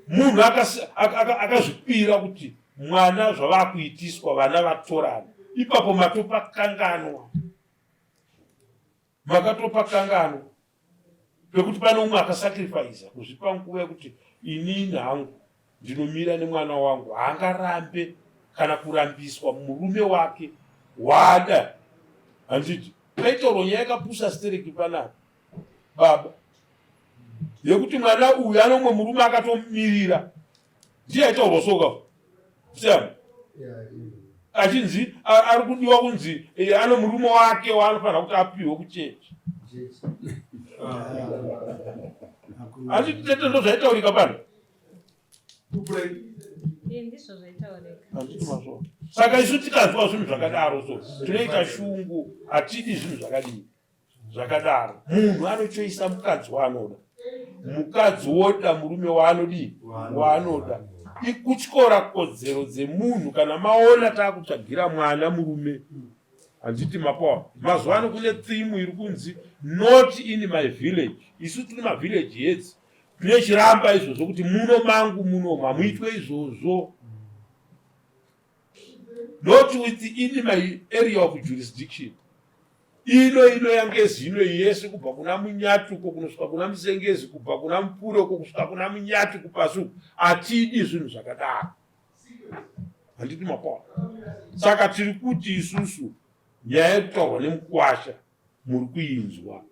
munhu akazvipira kuti mwana zvavakuitiswa vana vatorana ipapo matopakanganwa makatopakanganwa pekuti pane umwe akasacrifice kuzvipa nguva yekuti inini hangu ndinomira nemwana wangu haangarambe kana kurambiswa murume wake wada handiti paitaurwa nyaya yakapusa stereki panapa baba yekuti mwana uyu ane umwe murume akatomirira ndiye aitaurwa soka siyana achinzi ari kudiwa kunzi eh, ane murume wake waanofanira kuti apiwe kuchechi asi tete ndo zvaitaurika pano saka isu tikanzwa zvinhu zvakadaro so tinoita shungu hatidi zvinhu zvakadii zvakadaro munhu anochoisa mukadzi waanoda mukadzi woda murume waanodii waanoda ikutyora kodzero dzemunhu kana maona taakutsvagira mwana murume handiti mapowa mazuva ano kune thimu iri kunzi not in my village isu tiri mavillage heads tine chiramba izvozvo kuti muno mangu muno hamuitwe izvozvo not within my area of jurisdiction. Ino ino yangezi ino yese kubva kuna Munyati uko kunosvika kuna Musengezi, kubva kuna Mupure uko kusvika kuna Munyati kupasi uko, hatidi zvinhu zvakadaro. Handiti makona? Saka tiri kuti isusu nyaya yekutaurwa nemukwasha muri kuinzwa,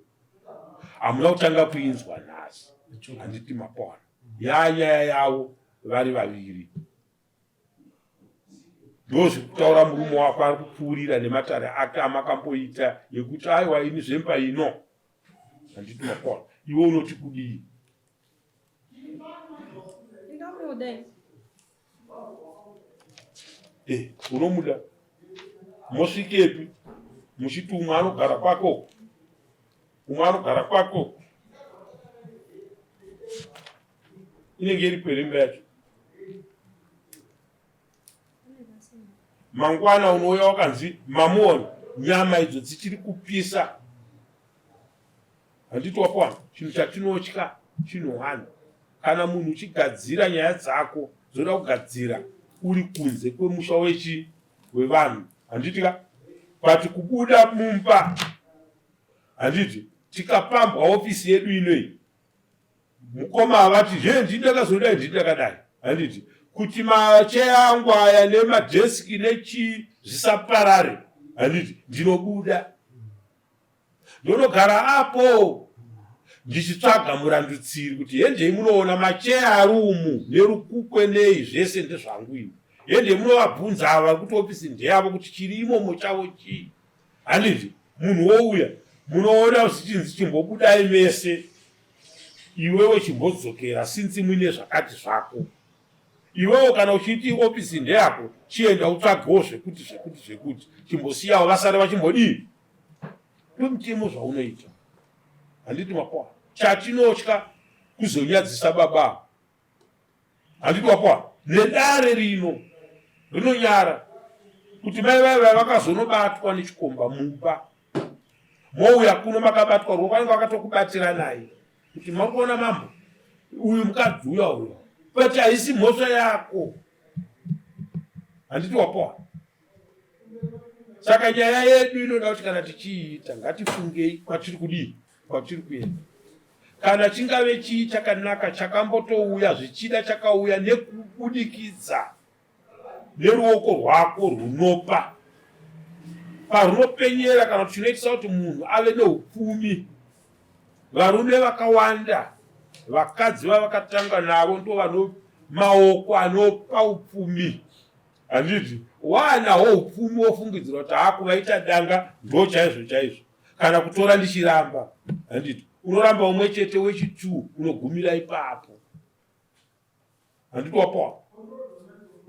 hamuna kutanga kuinzwa nhasi. Handiti makona? Yanyaya yavo vari vaviri. Ndozvekutaura murume wako ari kupfuurira nematare ake amakamboita yekuti aiwa ini zvemba ino handiti makona iwe unoti kudii? Ndomuda. Eh, unomuda mosvikepi muchiti umwe anogara kwako umwe anogara kwako inenge iri kweremba yacho mangwana unouya wakanzi mamuona nyama idzo dzichiri kupisa handiti wapuwa chinhu chatinotya chinhu one kana munhu uchigadzira nyaya dzako dzoda kugadzira uri kunze kwemusha wechi wevanhu handiti ka but kubuda mumba handiti tikapambwa ofisi yedu inoyi Mukoma avati zve ndini ndakazodai ndini ndakadai handiti kuti macheya angu aya nemadheski nechii zvisaparare handiti ndinobuda ndonogara apo ndichitsvaga murandutsiri kuti hendei munoona macheya ari umu nerukukwe nei zvese ndezvangu ini hendei munovabvunza ava vari kuti ofisi ndeyavo kuti chiri imomo chavo chii Handiti munhu wouya munoona zvichinzi chimbobudai mese iwewe chimbodzokera since muine zvakati zvako iwewe kana uchiti ofisi ndeyako chienda utsvagewo zvekuti zvekuti zvekuti chimbosiyawo vasare vachimbodii ndomutemo zvaunoita handiti mapoa chatinotya kuzonyadzisa baba Handiti wapoa nedare rino rinonyara kuti mai vaya vaya vakazonobatwa nechikomba mumba mouya kuno makabatwa ruoko vanenge vakatokubatiranai kuti makuona mambo uyu mukadzi uya uya but haisi mhosva yako handiti wapoa saka nyaya yedu inoda kuti kana tichiita ngatifungei kwatiri kudii kwatiri kuenda Kana chingave chii chakanaka chakambotouya, zvichida chakauya nekubudikidza neruoko rwako rwunopa parunopenyera kana kuti chinoitisa kuti munhu ave neupfumi. Varume vakawanda vakadzi vavakatanga navo ndo vano maoko anopa upfumi handiti waanawo upfumi wofungidzira kuti haakuvaita danga ndo chaizvo chaizvo kana kutora ndichiramba handiti unoramba umwe chete wechitu unogumira ipapo handiti wapoa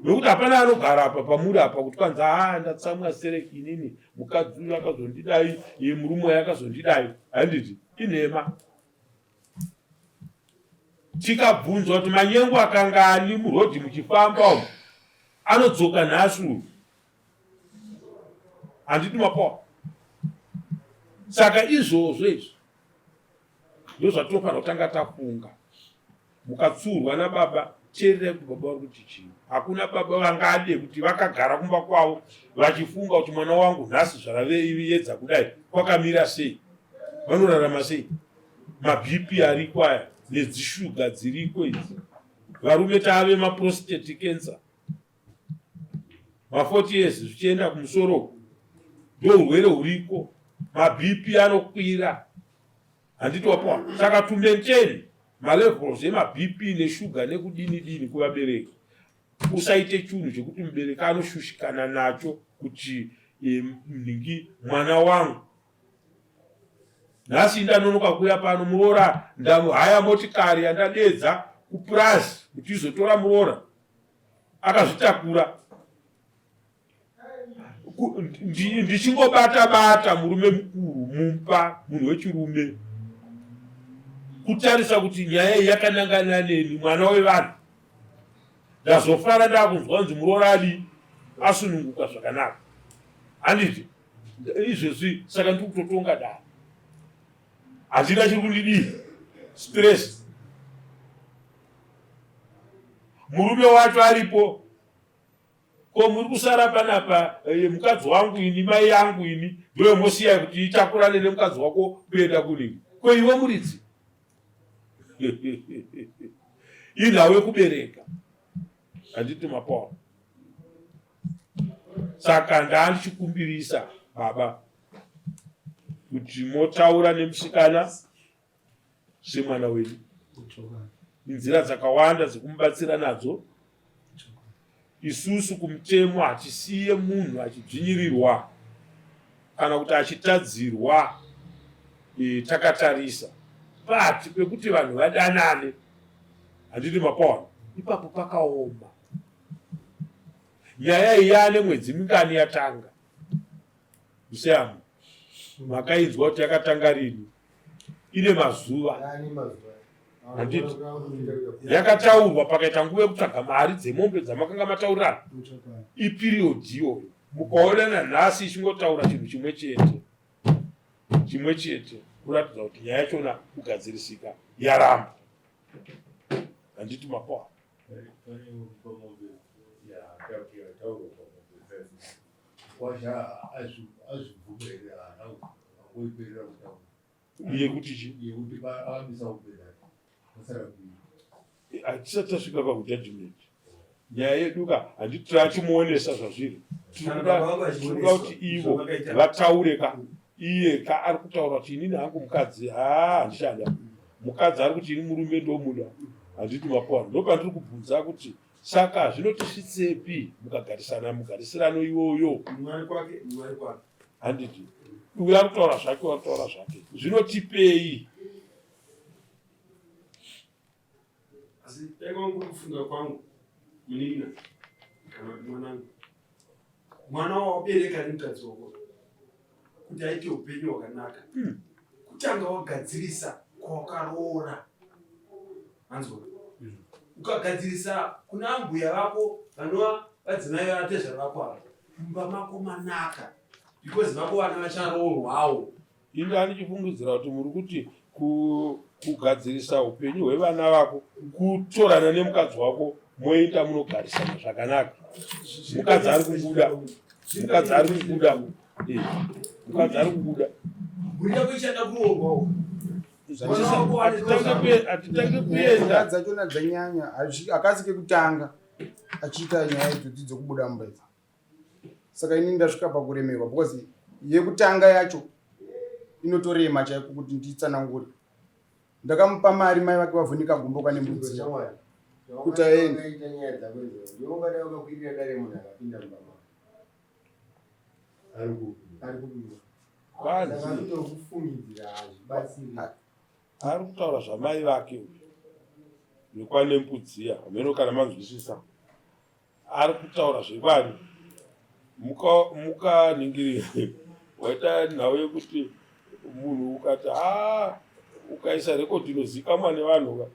nokuti hapana anogara apa pamuri apa kuti kwanzi haa ndatsamwa sereki inini mukadzi uyu akazondidai iye murume uyu akazondidai handiti inhema tikabvunzwa kuti manyengo akanga ani murodhi muchifamba umu anodzoka nhasi uyu handiti mapoa saka izvozvo izvi ndozvatinofanira kutanga tafunga mukatsuurwa nababa teererai kuti baba vari kuti chii hakuna baba vangade kuti vakagara kumba kwavo vachifunga kuti mwana wangu nhasi zvaraveyedza kudai kwakamira sei vanorarama sei mabp ariko aya nedzishuga dziriko idzi varume tave maprostate cancer ma40 years zvichienda kumusoro ndourwere huriko mabp anokwira handiti wapoa saka to maintain malevels emabp neshuga nekudini dini kuvabereki usaite chunhu chekuti mubereki anoshushikana nacho kuti eh, nhingi mwana wangu nhasi ndanonoka kuuya pano muroora ndahaya motikari yandadeedza kupurazi kuti izotora muroora akazvitakura ndichingobata bata murume mukuru mumba munhu wechirume kutarisa kuti nyaya iyi yakanangana neni mwana wevanhu ndazofara ndakunzwa kunzi muroora adii asununguka zvakanaka handiti izvezvi saka ndiri kutotonga dare handina chiri kundidii stress murume wacho aripo Ko muri kusara panapa eh, mukadzi wangu ini mai yangu ini ndoyo mosiya kuti itakurane nemukadzi wako kuenda kuningi. Ko iwe muridzi? Inhau yekubereka. Handiti mapawa. Saka ndandichikumbirisa baba kuti motaura nemusikana semwana wenyu. Inzira dzakawanda dzekumubatsira nadzo. Isusu kumutemo hatisiye munhu achidzvinyirirwa kana kuti achitadzirwa e, takatarisa but pekuti vanhu vadanane handiti mapaona ipapo pakaoma. Nyaya iyi yaane mwedzi mingani yatanga? Museamu makainzwa kuti yakatanga rini? Ine mazuva handiti? Yakataurwa pakaita nguva yekutsvaga mari dzemombe dzamakanga mataurirana, ipiriodhi iyoyo. Mukaona nanhasi ichingotaura chinhu chimwe chete chimwe chete kuratidza kuti nyaya yachona kugadzirisika yaramba, handiti mapoa? Yekuti chi hatisati tasvika pakujudgment nyaya yedu ka handiti tachimuonesa zvazviri tirikuda kuti ivo vataure ka iye ka ari kutaura kuti inini hangu mukadzi haa handichada mukadzi ari kuti ini murume ndomuda handiti mapoa ndopandiri kubvunza kuti saka zvinotisvitsepi mukagarisana mugarisirano iwoyo handiti uyo ari kutaura zvake ari kutaura zvake zvinotipei asi dai kwangu kuri kufunga kwangu munin'ina kana kuti mwanangu mwana wawabereka nemukadzi wako kuti aite upenyu hwakanaka hmm. kutanga wagadzirisa kwawakaroora anzwa hmm. ukagadzirisa kuna ambuya vako vanova vadzimai vatezvara vako ava mumba mako manaka because vako vana vacharoorwawo Ini andichifungidzira kuti muri kuti kugadzirisa upenyu hwevana vako kutorana nemukadzi wako moenda munogarisana zvakanaka. Mukadzi ari kubuda, mukadzi ari kubuda, eh, mukadzi ari kubuda. Mhuri yako ichada kuroorwawo. Hatitange kuenda dzachona dzanyanya akasi kekutanga achiita nyaya idzodzi dzekubuda mumba idzi. Saka ini ndasvika pakuremerwa because yekutanga yacho inotorema chaiko kuti nditsanangure. Ndakamupa mari mai vake vavhunika gumbo kane mbudzi kuti aende. Ari kutaura zvamai vake uyu vekwanembudziya hameno kana manzwisisa. Ari kutaura zvekwani mukaningiri waita nhau yekuti munhu ukati haa ukaisa rekodhi inozikamwa nevanhu ka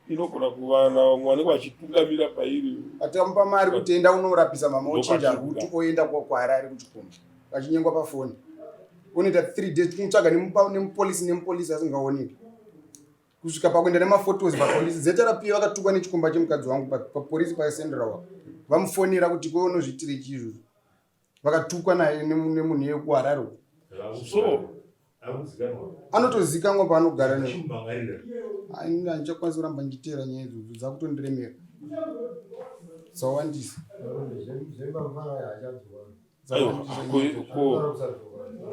inogona kuvana vamwe vanenge vachitungamira pairi atamupa mari kuti enda unorapisa mama ochinja ruti oenda kuharare kuchikomo achinyengwa pafoni unoita three days kumutsvaga nemupolisi nemupolisi asingaoneki kusvika pakuenda nemafotos papolisi zrp vakatukwa nechikomba chemukadzi wangu papolisi pasendra wa vamufonera kuti ko unozviitire chii izvozvo vakatukwa naye nemunhu yekuharare uko so anotozikanwa paanogara handichakwanisi kuramba ndichiteera nyaya idzodzo dzakutondiremera dzawandisa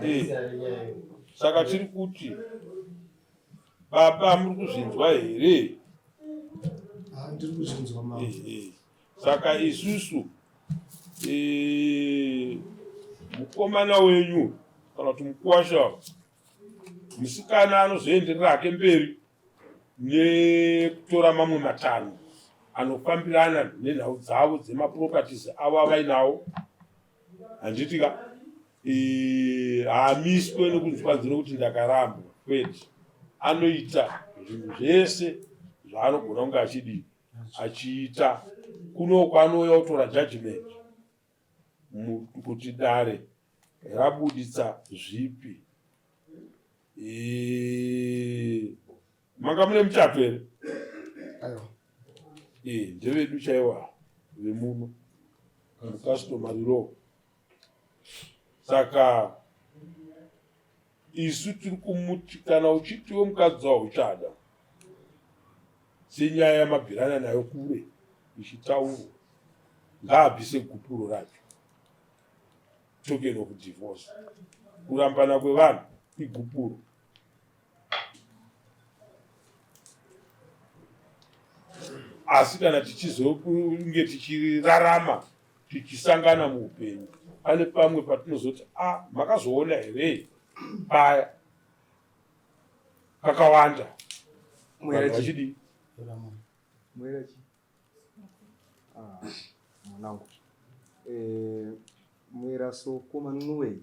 eh, saka tiri kuti Baba muri kuzvinzwa here? Ah, ndiri kuzvinzwa mama. Eh, eh. Saka isusu eh, mukomana wenyu kana kuti mukuwasha musikana anozoenderera hake mberi nekutora mamwe matanho anofambirana nenhau dzavo dzemaproperties avo avainawo handiti ka haamiswe nekunzwa nzino kuti ndakarambwa kwete anoita zvinhu zvese zvaanogona kunge achidii achiita kunoko anouya kutora judgment kuti dare rabuditsa zvipi manga mune muchato here aiwa ndevedu chaiwa vemuno. Customary law. Saka isu tiri kumuti kana uchitiwe mukadzi wauchada senyaya yamabvirana nayo kure ichitaurwa ngaabvise gupuro racho token of divorce kurambana kwevanhu igupuro asi kana tichizonge tichirarama tichisangana muupenyu pane pamwe patinozoti a ah, makazoona here paya kakawanda vanhu vachidii Ah, mwanangu eh, mwera soko manunue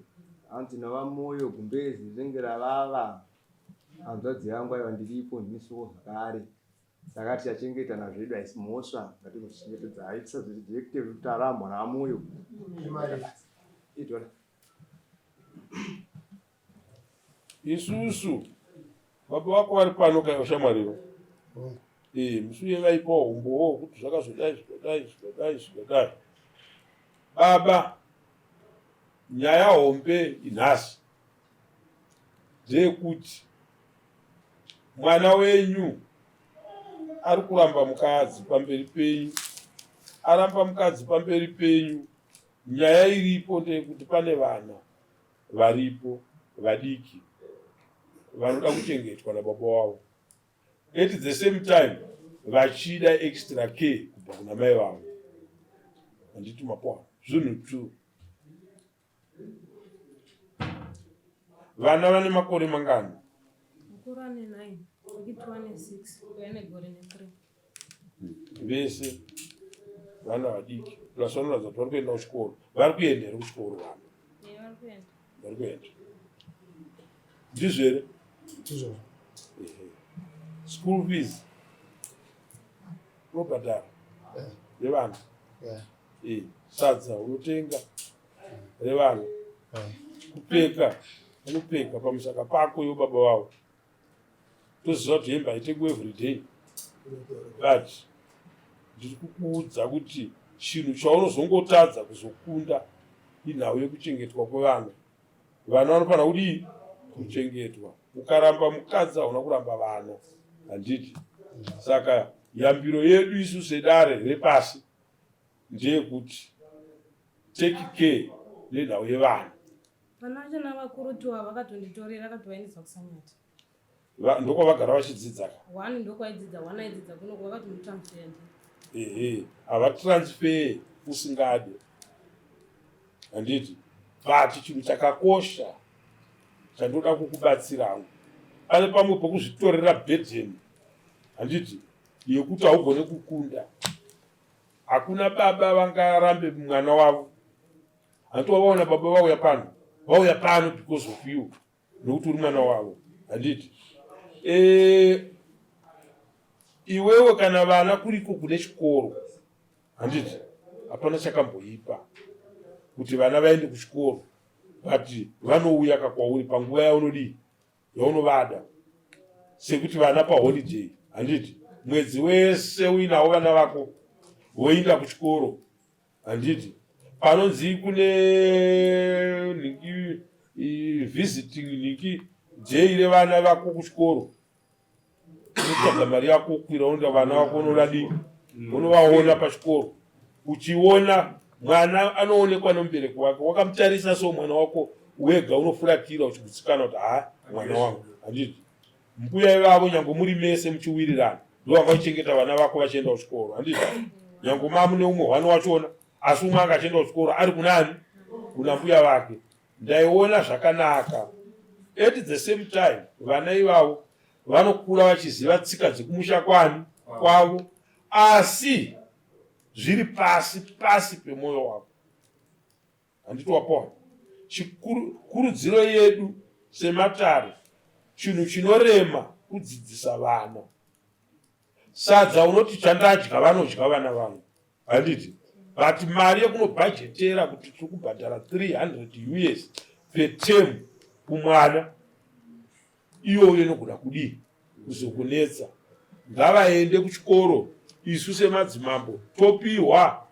hanzi navamoyo gumbezi rinenge ravava hanzvadzi yangu aiwa ndiripo ndine soko zvakare saka tichachengetana zvedu haisi mhosva ngatinozvichengetedza tisazvirekte tarambwa navamoyo idola Isusu baba vako vari pano kaivo shamwarivo eh, musi uye vaipawo umbowo wekuti zvakazodai zvikadai zvikadai zvikadai. Baba, nyaya hombe inhasi ndeyekuti mwana wenyu ari kuramba mukadzi pamberi penyu, aramba mukadzi pamberi penyu. Nyaya iripo ndeyekuti pane vana varipo vadiki vanoda kuchengetwa nababa wavo at the same time vachida extra care kubva kuna mai vavo handiti mapoa zvinhu two vana vane makore mangani mukuru ane 9 wekitwo ane 6 uyo ane gore ne 3 vese vana vadiki plus vanoratidza kuti vari kuenda kuchikoro vari kuenda here kuchikoro vana vari kuenda ndizvo here ndizvozvo school fees unobhadhara revana sadza unotenga revana kupfeka unopfeka pamusaka pako iwo baba vavo toziva kuti hembe haitengwi everyday but ndiri kukuudza kuti chinhu chaunozongotadza kuzokunda inhau yekuchengetwa kwevana vana vanofanira kudii kuchengetwa ukaramba mukadzi hauna kuramba vana handiti saka yambiro yedu isu sedare repasi ndeyekuti take care nenhau yevana Vana vacho navakuru tu ava vakatonditorera akatovaendesa kuSanyati. Ndokwavagara vachidzidza ka? One ndokwaidzidza, one aidzidza kuno kwakatomutransfer ndi. Ehe, havatransfer usingade. Handiti? But chinhu chakakosha chandoda kukubatsira hangu. Pane pamwe pokuzvitorera burden. Handiti? Yekuti haugone kukunda. Hakuna baba vangarambe mwana wavo. Handiti wavaona baba vauya pano, vauya pano because of you, nokuti uri mwana wavo, handiti? E, iwewe kana vana kuriko kune chikoro, handiti? Hapana chakamboipa kuti vana vaende kuchikoro, but vanouya kakwauri panguva yaunodii yaunovada sekuti vana paholiday handiti mwedzi wese uinawo vana vako voinda kuchikoro handiti panonzi kune nhingi visiting nhingi day revana vako kuchikoro unotsvaga mari yako ukwira unoenda vana vako unoda dii unovaona pachikoro uchiona mwana anoonekwa nomubereki wake wakamutarisa so mwana wako wega unofuratira uchigutsikana kuti ha mwana wangu handiti Mbuya ivavo nyange muri mese muchiwirirana ndovanga vachichengeta vana vako vachienda kuchikoro handizvo? Nyange mamu neumwe hwani wachona asi umwe anga achienda kuchikoro ari kunani? Kuna mbuya vake. Ndaiona zvakanaka. At the same time vana ivavo vanokura vachiziva tsika dzekumusha kwani kwavo asi zviri pasi pasi pemwoyo wako. Handiti wapowa? Chikuru, kurudziro yedu sematare chinhu chinorema kudzidzisa vana. Sadza unoti chandadya vanodya vana vangu. Handiti? But mari yekunobhajetera kuti tiri kubhadhara 300 us per term kumwana iyoyo inogona kudii kuzokunetsa. Ngavaende kuchikoro isu semadzimambo topihwa.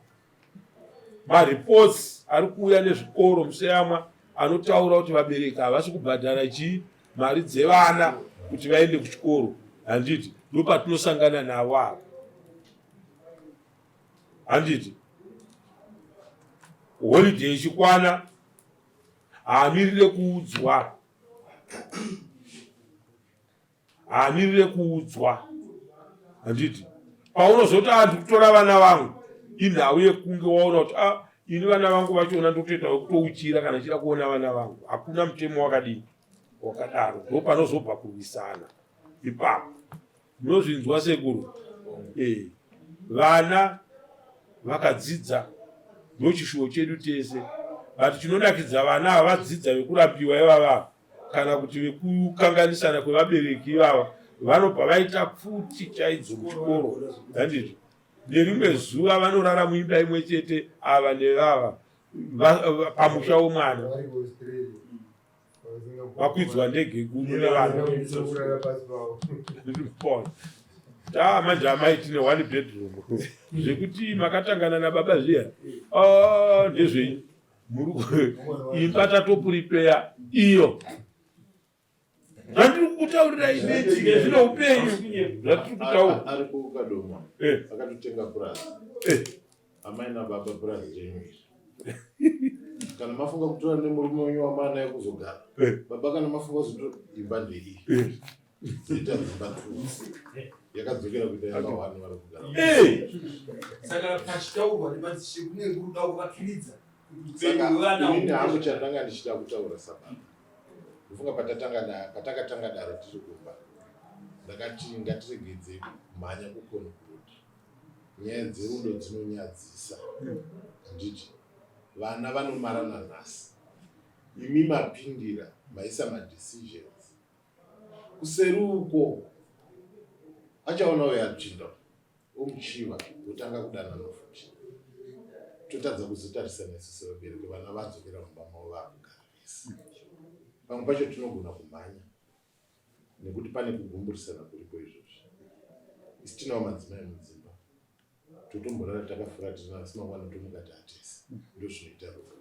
Mareports ari kuuya nezvikoro museyamwa anotaura kuti vabereki havasi kubhadhara chii mari dzevana kuti vaende kuchikoro, handiti? Ndopatinosangana navo ava, handiti? Holiday ichikwana haamirire kuudzwa, haamirire kuudzwa, handiti? Paunozoti anti kutora vana vangu inhau yekunge waona kuti ah, ini vana vangu vachiona ndotoita wekutouchira kana chida kuona vana vangu. Hakuna mutemo wakadini wakadaro. Ndopanozobva kurwisana ipapo. Munozvinzwa sekuru? Eh, vana vakadzidza ndochishuwo chedu tese, but chinonakidza vana ava vadzidza vekurapiwa ivava kana kuti vekukanganisana kwevabereki ivava vanobva vaita pfuti chaidzo muchikoro, handiti? Nerimwe zuva vanorara muimba imwe chete ava nevava pamusha womwana vakwidzwa ndege kuno nevanhu taa manje amai tine one bedroom zvekuti makatangana nababa zviya ah, ndezvenyu imba tatopuripeya iyo zvandiri kukutaurirai bedzi zvine upenyu zvatiri kutaura ari kukadoma eh. akatotenga purazi eh. amai nababa purazi renyu iri kana mafunga kutora nemurume wenyu wamana yekuzogara eh. baba kana mafunga kuzotora imba ndeiyi dzoita dzimba two yakadzokera kuita imba one vari kugara saka pachitaurwa nemadzishe kunenge kuri kuda kuvakiridza saka inini hangu chandanga ndichida kutaura sababa ndofunga patatanga patakatanga dare tiri kumba ndakati ngatiregedze kumhanya kuconclude nyaya dzerudo dzinonyadzisa handiti vana vanomarana nhasi imi mapindira maisa madecisions kuseri uko achaona uyo atsvinda omuchiva wotanga kudanana futi totadza kuzotarisana isu sevabereki vana vadzokera mumba mavo vakugara vese pamwe pacho tinogona kumhanya nekuti pane kugumburisana kuripo izvozvi isi tinawo madzimai mudzimba totomborara takafuratirana asi mangwana tomuka taatese ndozvinoita rudo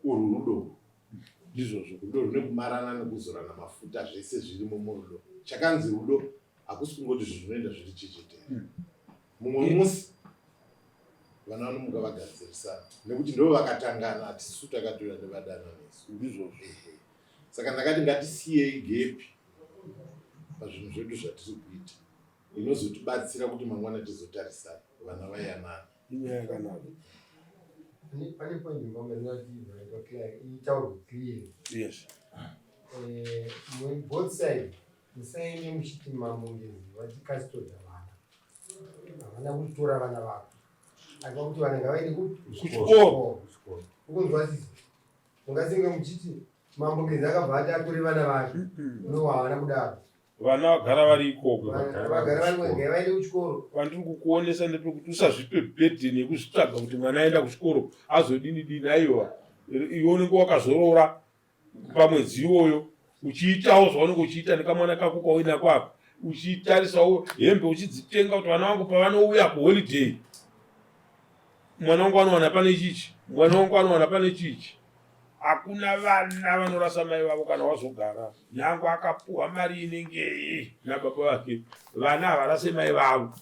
urwu rudo ndizvozvo rudo rune kumarana nekuzorana mafuta zvese zvirimo murudo chakanzi rudo hakusi kungoti zvinhu zvinoenda zviri chechetera hmm. mumwe musi vana vanomuka vagadzirisana nekuti ndo vakatangana hatisu takatoya nevadana nesu ndizvozvo saka ndakati ngatisiyei gepi pazvinhu zvedu zvatiri kuita inozotibatsira kuti mangwana tizotarisana vana vayanana inyaya yakanaka pane point ngoma inoti itaurwe clear yes eh, both side musaende muchiti mambo ngezi vati custody vana havana kutora vana vako aiva kuti vana ngavaende kuchikoro ukunzwa sisi mungasinge muchiti mambo ngezi akabva ati atore vana vake no havana kudaro vana vagara vari ikoko vagara vari ngavaende kuchikoro pandiri kukuonesa ndepekuti usazvipe burden yekuzvitsvaga kuti mwana aenda kuchikoro azodini dini aiwa iwe unenge wakazorora pamwedzi iwoyo uchiitawo zvaunenge uchiita nekamwana kako kauinako apa uchitarisawo hembe uchidzitenga kuti vana vangu pavanouya kuholiday mwana wangu anowana pane chichi mwana wangu anowana pane chichi hakuna vana vanorasa mai vavo kana wazogara nyange akapuhwa mari inengei nababa vake vana havarase mai vavo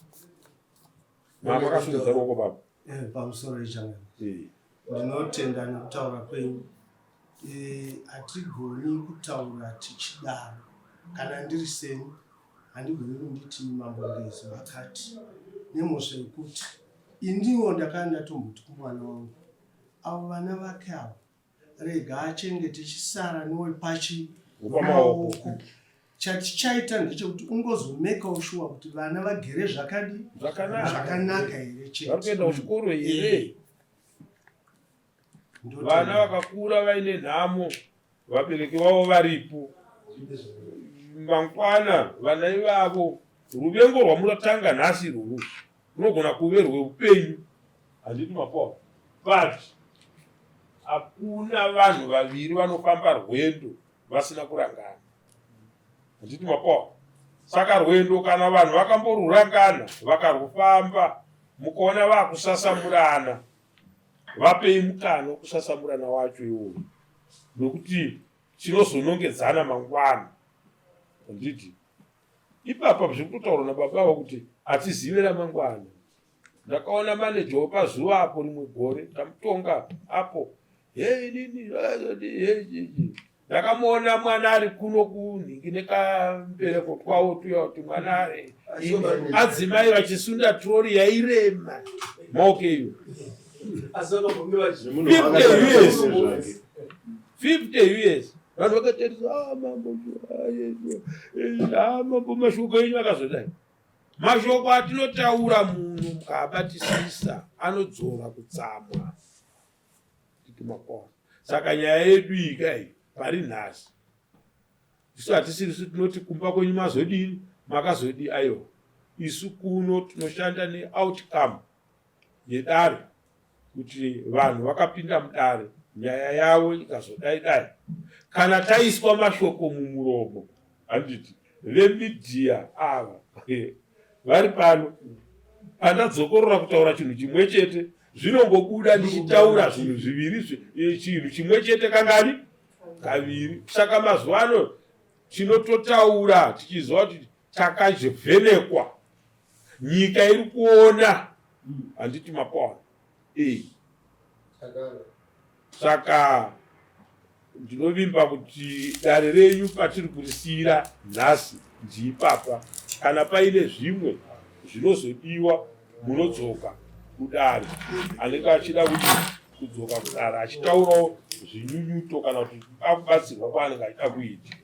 mama akasungudza ruoko baba eh, pamusoro ichanga eh. Ndinotenda nekutaura kwenyu. Eh, hatigoni kutaura tichidaro. Kana ndiri seni handigoni kunditi Mambo Ngezi vakati nemhosva yekuti iniwo ndakanga ndatomboti kumwana wangu avo vana vake avo rega achengete chisara newepachi Wepamaoko. Chatichaita ndechekuti ungozomekawo shuwa kuti vana vagere zvakadi Zvakanaka. zvakanaka here chete. Vari kuenda kuchikoro here? Eh. Vana vakakura vaine nhamo, vabereki vavo varipo. Mangwana vana ivavo ruvengo rwamunotanga nhasi irworwu runogona kuve rweupenyu. Handiti mapoa? But hakuna vanhu vaviri vanofamba rwendo vasina kurangana. Handiti mapoa? Saka rwendo kana vanhu vakamborurangana vakarwufamba mukaona vakusasamurana. Vapei mukana wekusasamurana wacho iwoyo nokuti tinozonongedzana mangwana. Handiti ipapa zviri kutotaurwa nababa avo kuti hatizive ramangwana. Ndakaona maneja wepazuva apo rimwe gore ndamutonga apo hei inini ndakamuona mwana ari kuno kunhingi nekambereko twawo tuya kuti mwana ari adzimai vachisunda trori yairema maoko iyo 50 years vanhu vakatarisa ah, mambo ah, mambo mashoko enyu akazodai mashoko atinotaura munhu mukaabatisisa anodzora kutsamwa saka nyaya yedu iyi kai pari nhasi isu hatisirisu tinoti kumba kwenyu mazodini makazodii aiwa isu kuno tinoshanda neoutcome yedare kuti vanhu vakapinda mudare nyaya yavo ikazodai dai kana taiswa mashoko mumuromo handiti vemidhiya ava vari pano pandadzokorora kutaura chinhu chimwe chete zvinongobuda ndichitaura zvinhu zviviri eh, chinhu chimwe chete kangani kaviri saka mazuva ano tinototaura tichiziva kuti takazvivhenekwa nyika iri kuona handiti mapona e saka ndinovimba kuti dare renyu patiri kurisiyira nhasi ndiipapa kana paine zvimwe zvinozodiwa munodzoka kudare anenge achida kuti kudzoka kudare achitaurawo zvinyunyuto kana kuti akubatsirwa kwaanenge achida kuita.